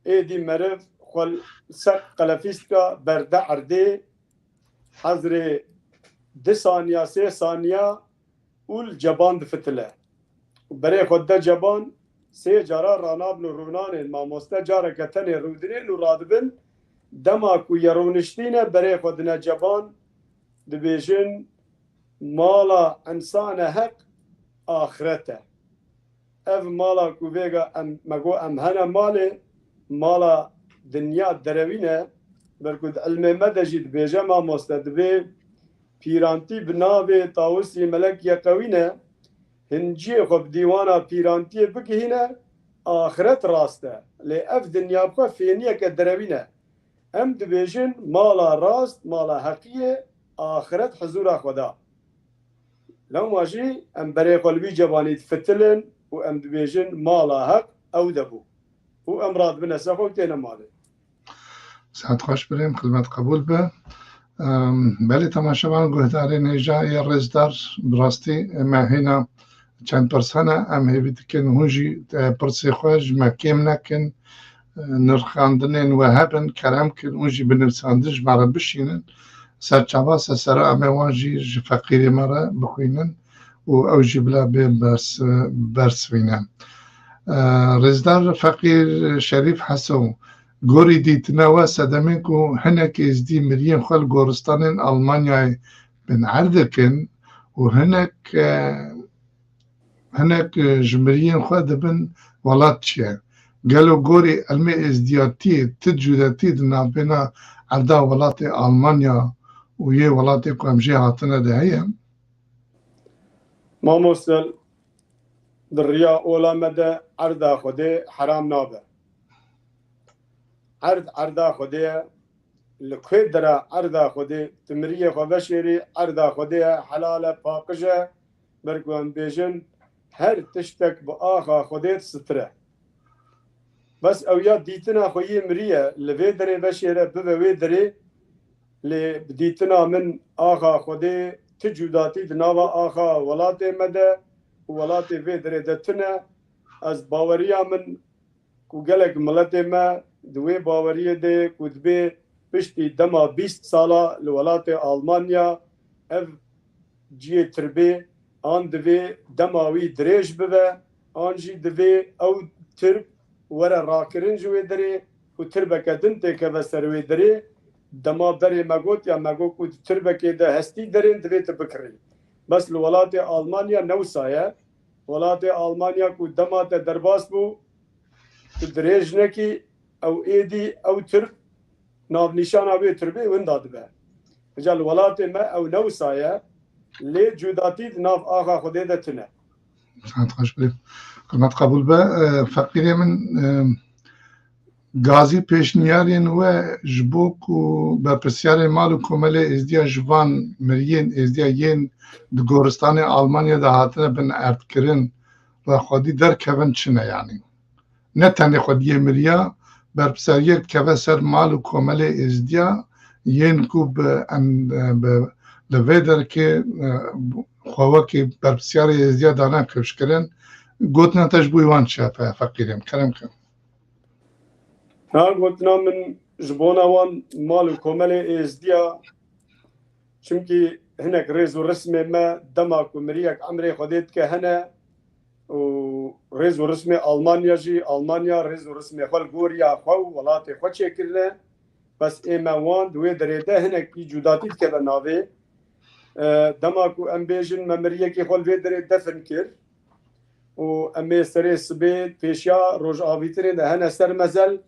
êdî meriv xwe li ser qelefîstka berde erdê, hezrê di saniya, sê saniya û li ceban difitile. Û berê xwe dide ceban, sê cara ranabin û rûnanên mamoste careke tenê rûdinên û radibin. Dema ku ye rûniştîne, berê xwe dine ceban, dibêjin, mala insane heq axiret e. Ev mala ku vêga em, me got em hene malê, mala dinya derewî ne, ber ku di ilmê me de jî dibêje mamoste, dibê pîrantî bi navê Tawusî Melek Yeqewî ne, hinciyê xwe bi dîwana pîrantiyê bigihîne, axiret rast e. Lê ev dinya bi xwe fêniyeke derewî ne. Em dibêjin mala rast, mala heqiyê, axiret huzûra Xweda. Lewma jî em berê xwe li wî cebanî difitilin û em dibêjin mala heq ew de bû. Û em radibine ser xwe û têne malê. Saet xweş birêm, xizmet qebûl be. Em, belê temaşevan, guhdarên hêja yê rêzdar, bi rastî me hêna çend pirs hene, em hêvî dikin hûn jî, e, pirsê xwe ji me kêm nekin. E, nirxandinên we hebin, kerem kin, hûn jî bi nivîsandin ji me re bişînin. Serçava sesera em ê wan jî ji feqîrê me re bixwînin û ew jî bila bê bers-, bersivîne. E, Rêzdar Feqîr Şerîf Heso, gorî dîtina we sedemên ku hinek êzdî miriyên xwe li goristanên Almanyayê bin erd dikin û hinek, e, hinek, e, ji miriyên xwe dibin welat çi ye? Gelo gorî ilmê êzdiyatiyê ti cudetî di navbêna erda welatê Almanya û yê welatê ku em jê hatine de heye? Mamoste, di riya ola me de erda Xwedê heram nabe. Erd erda Xwedê ye. Li ku dera erda Xwedê, tu miriyê xwe veşêrî, erda Xwedê ye, helal e, paqij e. Ber ku em bêjin, her tiştek bi axa Xwedê sitir e. Bes ew ya dîtina xwe yê mirî ye, li vê derê veşêre bibe wê derê, lê bi dîtina min axa Xwedê ti cudatî di nava axa welatê me de û welatê vê derê de tune. Ez baweriya min ku gelek miletê me di wê baweriyê de ku dibê piştî dema bîst sala li welatê Almanya ev cihê tirbê an divê dema wî dirêj bibe, an jî divê ew tirb were rakirin ji wê derê û tirbeke din têkeve ser wê derê. Dema berê me got, ya me got ku di tirbekê de hestî derên divê tu bikirî. Bes li welatê Almanya ne wisa ye. Welatê Almanya ku dema te derbas bû, tu dirêj nekî, ew êdî, ew tirb, navnîşana wê tirbê winda dibe. Îca li welatê me ew ne wisa ye, lê cudatî di nav axa Xwedê de tune. Saet xweş be. Xizmet qebûl be. E, feqîrê min, e, gazî pêşniyarên we ji bo ku berpirsiyarên mal û komelê êzdiya ji van miriyên êzdiya yên di goristanê Almanya de hatine bin erdkirin, rexwedî derkevin çi ne yanî? Ne tenê xwediyê miriya, berpirsiyariyek dikeve ser mal û komelê êzdiya yên ku bi em, bi, li vê derkê, e, xwe wekî berpirsiyarê êzdiya dane kifşkirin. Gotina te ji bo wan çi ye, fe-, feqîrê min? Kerem ke. Ha, gotina min ji bona wan mal û komelê êzdiya, çimkî hinek rêz û rismê me dema ku miriyek emrê Xwedê dike hene û rêz û rismê Almanya jî, Almanya rêz û rismê xwe li goriya xwe û welatê xwe çêkirine. Bes ê me wan di wê derê de hinekî cudatî dikeve navê. E, dema ku em bêjin me miriyekî xwe li vê derê defin kir û em ê serê sibê pêşiya rojavîtinê de hene ser mezel,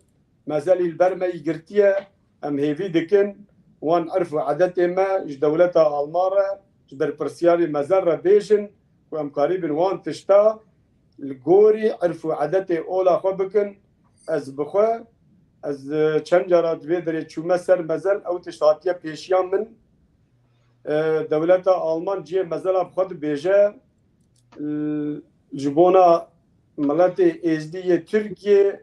mezelî li ber me yî girtiye, em hêvî dikin wan irf û edetê me ji dewleta Alman re, ji berpirsiyarê mezel re bêjin ku em karîbin wan tişta li gorî irf û edetê ola xwe bikin. Ez bi xwe, ez, e, çend cara di vê derê çûme ser mezel, ew tişt hatiye pêşiya min. E, dewleta Alman cihê mezela bi xwe dibêje, e, ji bona miletê êzdî yê Tirkiyê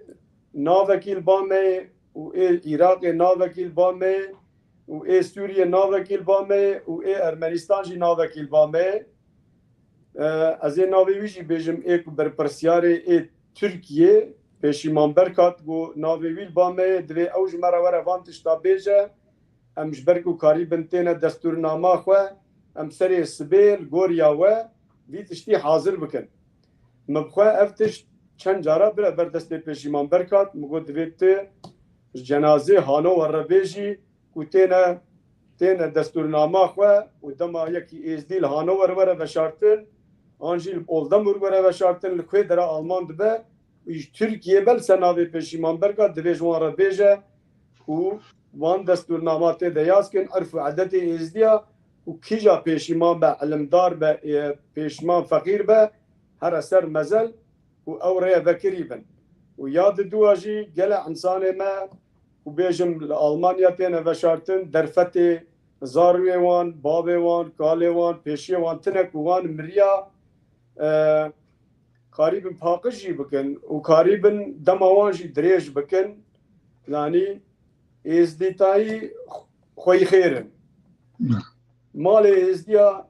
navekî li ba me ye û ê Iraqê navekî li ba me ye û ê Sûriyê navekî li ba me ye û ê Ermenistan jî navekî li ba me ye. E, ez ê navê wî jî bêjim, ê ku berpirsiyarê ê Tirkiyê Pêşîman Berkat, ku navê wî li ba me ye, divê ew ji me re were van tişta bêje. Em ji ber ku karîbin têne destûrnama xwe, em serê sibê li goriya we vî tiştî hazir bikin. Min bi xwe ev tişt çend cara bire ber destê Pêşîman Berk hat, min got, divê tu ji cenazê Hanover re bêjî ku têne, têne destûrnama xwe û dema yekî êzdî li Hanover were veşartin, an jî li Oldamburg were veşartin, li ku dera Alman dibe, û ji Tirkiyê be li ser navê Pêşîman Berk a divê ji wan re bêje ku wan destûrnama tê de yaz kin, erf û edetê êzdiya û kîja pêşîman be, ilimdar be, ê, pêşîman feqîr be, here ser mezel û ew rêye vekirî bin. Û ya diduwa jî gele însanê me û bêjim li Almanya têne veşartin, derfetê zarûyê wan, bavê wan, kalê wan, pêşiyê wan tine ku wan miriya, e, karîbin paqij jî bikin û karîbin dema wan jî dirêj bikin. Yanî êzdîtayî xweyî xêr in. Malê êzdiya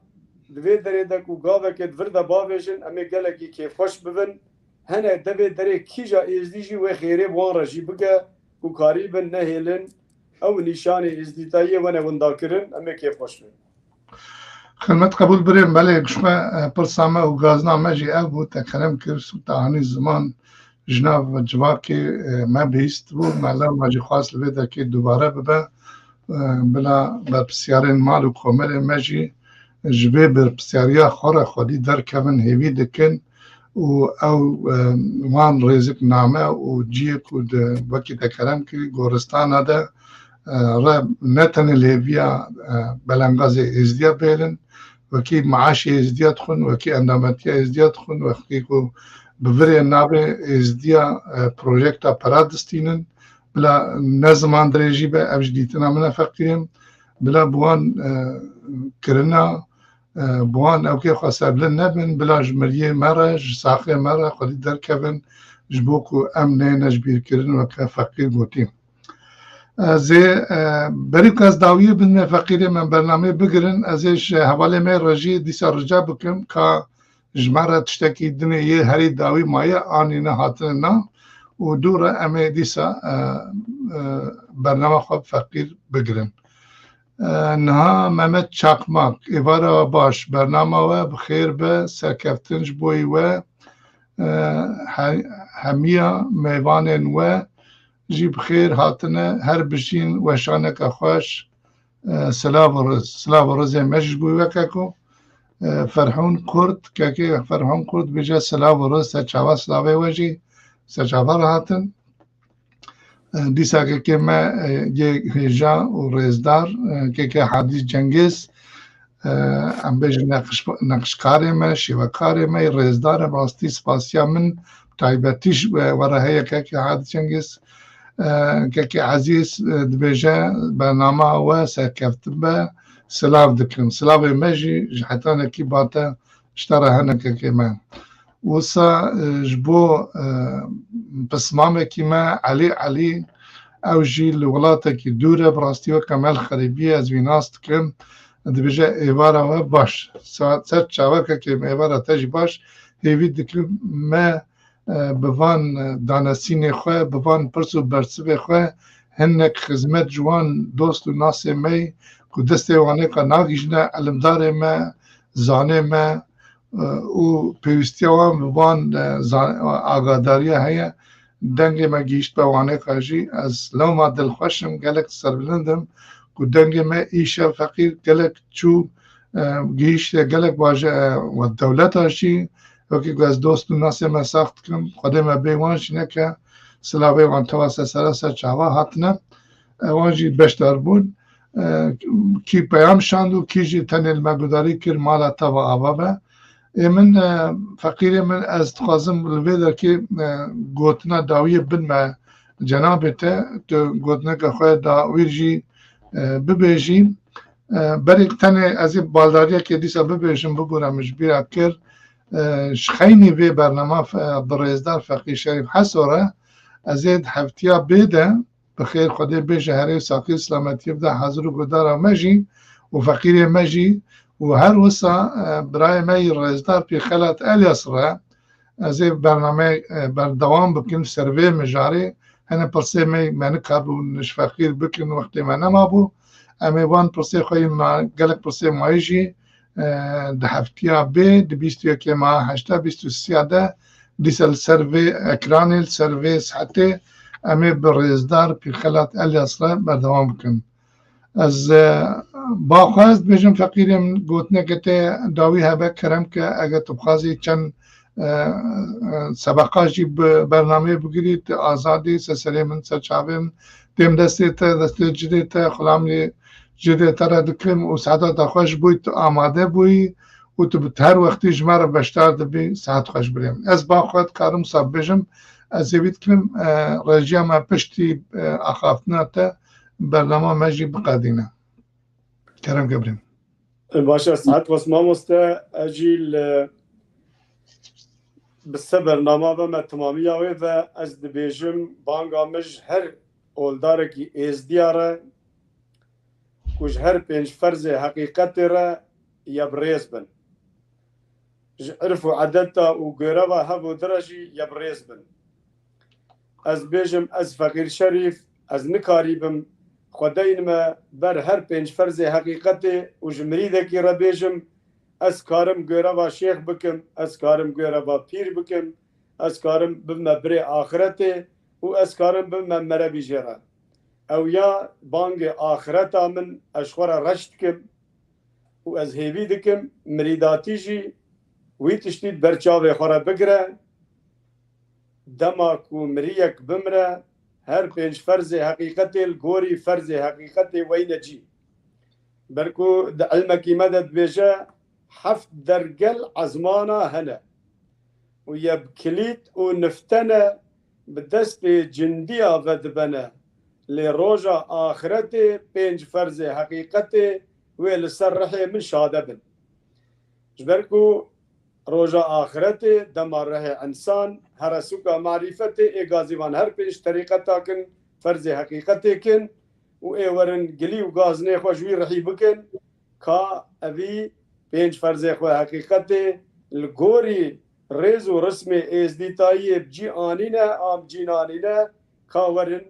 di vê derê de ku gavekê di vir de bavêjin, em ê gelekî kêfxweş bibin. Hene devê derê kîja êzdî jî wê xêrê bi wan re jî bike ku karîbin nehêlin. Ew nîşanê êzdîtayiyê wene winda kirin, em ê kêfxweş bin. Xidmet qebûl birêm, belê, ji xwe, e, pirsa me û gazna me jî ev bû, te kerem kir, û te anî ziman ji nav civakê, e, me bihîst bû, me lewma jî xwest li vê derkê dubare bibe, e, bila berpirsiyarên mal û komelê me jî ji vê berpirsiyariya xwe re xwedî derkevin, hêvî dikin û ew, e, wan rêzik name û ciyê ku di wekî te kerem kirî goristana de, e, re ne tenê lêviya, e, belengazê êzdiya bêlin, wekî maaşê êzdiya dixwin, wekî endametiya êzdiya dixwin, wekî ku bi virê navê êzdiya, e, projekta pera distînin, bila ne ziman dirêjî be, ev ji dîtina min e feqîrim, bila bi wan, e, kirina, e, bi wan ewkê xwe serbilind nebin, bila ji miriyê me re, ji saxê me re xwedî derkevin, ji bo ku em neyne ji bîr kirin weke feqîr gotî. Ez ê, e, berî ku ez dawiyê bidime feqîrê me bernameyê bigirin, ez ê ji hevalê me rejiyê dîsa rica bikim ka ji me re tiştekî dinê yê herî dawî maye anîne hatine na û dû re em ê dîsa, e, e, bernama xwe bi feqîr bigirin. E, niha Mehmet Çakmak, êvara we baş, bernama we bi xêr be, serkeftin ji bo yî we, e, he-, hemiya mêvanên we jî bi xêr hatine, her bijîn, weşaneke xweş, e, silav û riz. Silav û rizê me jî ji bo weke ku, e, Ferhûn Kurd, kekê Ferhûn Kurd bêje silav û riz, ser çava silavê we jî, ser çava re hatin. E, dîsa kekê me, e, yê hêja û rêzdar, e, kekê Hadî Cengêz, e, em bêjin neqiş-, neqişkarê me, şêwekarê me, rêzdar e, bi rastî spasiya min taybetî ji we re heye kekê Hadî Cengêz. E, kekê Ezîz, e, dibêje, bernama we serkeftin be, silav dikim. Silavê me jî ji hetanekî bate ji te re hene kekê me. Wisa, e, ji bo, e, pismamekî me, Elî Elî, ew jî li welatekî dûr e, bi rastî weke me li xerîbî ye, ez wî nas dikim. Dibêje, êvara we baş. Sa-, ser çavekekê me êvara te jî baş. Hêvî dikim me, e, bi van, e, danesînê xwe, bi van pirs û bersivê xwe hinek xizmet ji wan dost û nasê me yî ku destê wanê xwe nagihîjine, elimdarê me, zanê me, e, û pêwîstiya wan bi van, e, zan-, agadariya heye. Dengê me gihîşt be wanê xwe jî. Ez lewma dilxweş im, gelek serbilind im ku dengê me îşev feqîr gelek çû, e, gihîşte gelek baje, e, we dewleta jî, wekî ku ez dost û nasê me sax dikim, Xwedê me bê wan jî neke, silavê wan tewa ser sere ser çava hatine. E, wan jî beşdar bûn. E, kî peyam şand û kî jî tenê li me gudarî kir, mala te ve ava be. Ê min, e, feqîrê min, ez dixwazim li vê derkê, e, gotina dawiyê bidme cenabê te, tu gotineke xwe da wîr jî, e, bibêjî. E, berê tenê ez ê baldariyekê dîsa bibêjim, bibûre min ji bîra kir. E, ji xeynî vê bernama fe-, bi rêzdar Feqî Şerîf Heso re ez ê di heftiya bê de, bi xêr Xwedê bêje herê û saxî û silametiyê bide hazir û guhdara me jî û feqîrê me jî û her wisa, e, birayê me yî rêzdar Pîr Xelat Elyas re ez ê bernameyê, e, berdewam bikim ser vê mijarê. Hene pirsê me, me nikaribûn ji feqîr bikin, wextê me nemabû. Em ê van pirsê xwe yî ma-, gelek pirsê mayî jî e, di heftiya bê, di bîst û yekê meha heşta, bîst û sê de, dîsa li ser vê ekranê, li ser vê saetê, em ê bi rêzdar Pîrxelat Elyas re berdewam bikin. Ez, e, ba xwe ez dibêjim, feqîrê min, gotineke te dawî hebe, kerem ke, eger tu bixwazî çend, e, e, sebeqa jî bi bernameyê bigirî, tu azad î, ser serê min, ser çavê min, dêm destê te, destê cidê te, xulamê cidê te re dikim û saeta te xweş bûy, tu amade bûyî û tu bi her wextî ji me re beşdar dibî, saet xweş birê min. Ez ba xwe dikarim wisa bibêjim, ez ê wî dikim, e, rejiya me piştî, e, axaftina te bernama me jî biqedîne. Kerem ke birê min. Baş e, saet xweş mamoste, ez jî li bi se bernama ve me temamiya wê ve ez dibêjim, banga min ji her oldarekî êzdiya re ku ji her pênc ferzê heqîqetê re ye bi rêz bin. Ji irf û edeta û goreva hev û di re jî ye bi rêz bin. Ez bêjim, ez Feqîr Şerîf, ez nikarîbim xwe deynime ber her pênc ferzê heqîqetê û ji mirîdekî re bêjim, ez karim goreva şêx bikim, ez karim goreva pîr bikim, ez karim bibime birê axiretê û ez karim bibime merebî jê re. Ew ya bangê axireta min, ez ji xwe re reş dikim û ez hêvî dikim, mirîdatî jî wî tiştî di ber çavê xwe re bigire. Dema ku miriyek bimre, her pênc ferzê heqîqetê li gorî ferzê heqîqetê weyne cî. Ber ku di ilmekî me de dibêje, heft dergel ezmana hene û ye bi kilît û niftene bi destê cindiya vedibene, lê roja axiretê pênc ferzê heqîqetê wê li ser rihê min şade bin. Ji ber ku roja axiretê dema rihê însan here sûka marîfetê, ê gazîvan her pênc terîqeta kin, ferzê heqîqetê kin û ê werin gilî û gazinê xwe ji wî rihî bikin, ka evî pênc ferzê xwe heqîqetê li gorî rêz û rismê êzdîtayiyê bi cî anîne, an bi cî nanîne, ka werin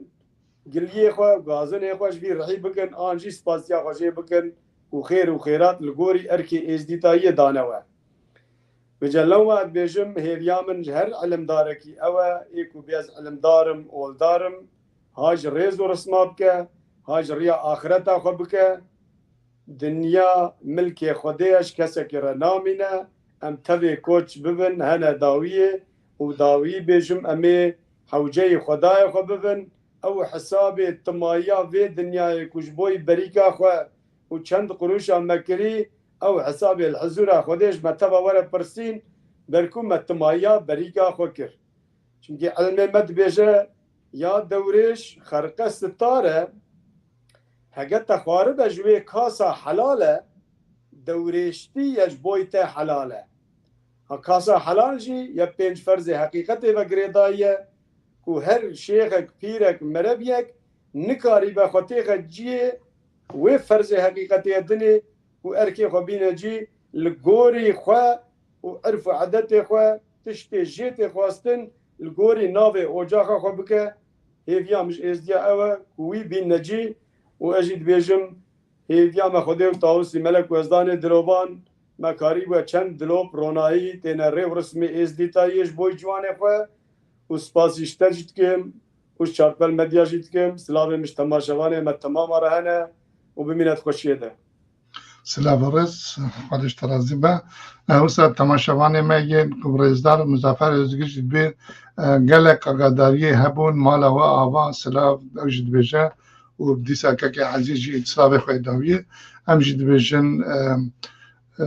giliyê xwe, gazinê xwe ji vî rihî bikin, an jî spasiya xwe jê bikin û xêr û xêrat li gorî erkê êzdîtayiyê dane we. Bi celew me dibêjim, hêviya min ji her ilimdarekî ew e, ê ku bê ez ilimdar im, oldar im, ha ji rêz û risma bike, ha ji riya axireta xwe bike. Dinya milkê Xwedê ye, ji kesekî re namîne. Em tevê koç bibin, hene dawiyê û dawiyî bêjim, em ê hewceyê Xwedayê xwe bibin. Ew hesabê timayiya vê dinyayê ku ji bo berîka xwe û çend qurûşa me kirî, ew hesabê li hizûra Xwedê ji me teva were pirsîn, ber ku me timayiya berîka xwe kir. Çimkî ilmê me dibêje, ya dewrêş xerqe sitar e, hege te xwaribe ji wê kasa helal e, dewrêştî ye ji boy te helal e. Ha kasa helal jî ye pênc ferzê heqîqetê ve girêdayî ye ku her şêxek, pîrek, merebiyek nikarîbe xwe têxe ciyê wê ferzê heqîqetê ye dinê û erkê xwe bîne cî li gorî xwe û irf û edetê xwe tiştê jê tê xwestin li gorî navê ocaxa xwe bike. Hêviya min ji êzdiya ew e ku wî bînne cî û ez jî dibêjim, hêviya me Xwedê û Tawusî Melek û Ezdanê dilovan, me karîbû çend dilop ronahî têne rê û rismê êzdîtayiyê ji bo ciwanê xwe û spasî ji te jî dikim û ji Çarpel Medya jî dikim. Silavê min ji temaşevanê me temama re hene û bimîne di xweşiyê de. Silav û rêz, Xwedê ji te razî be. E, wisa temaşevanê me yên ku bi rêzdar Muzaffer Ozgir jî dibê, e, gelek agadariyê hebûn, mala we ava, silav ew jî dibêje û dîsa kekê Ezîz jî silavê xwe dawiyê. Em jî dibêjin, e, e,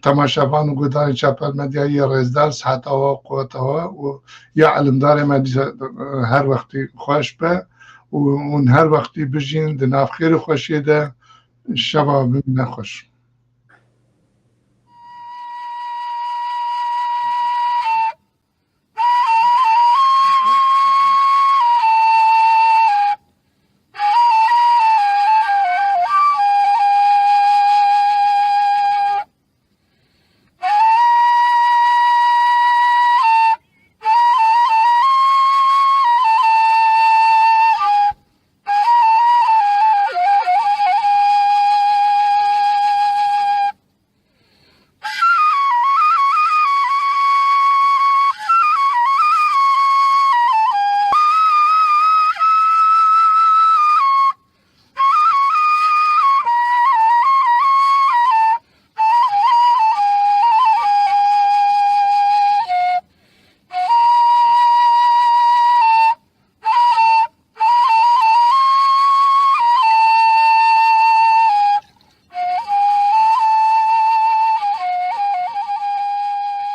temaşevan û guhdarên Çarpel Medyayê rêzdar, siheta we, quweta we û ya ilimdarê me dîsa, e, her wextî xweş be û hûn her wextî bijîn di nav xêr û xweşiyê de. Şeva bimîne xweş.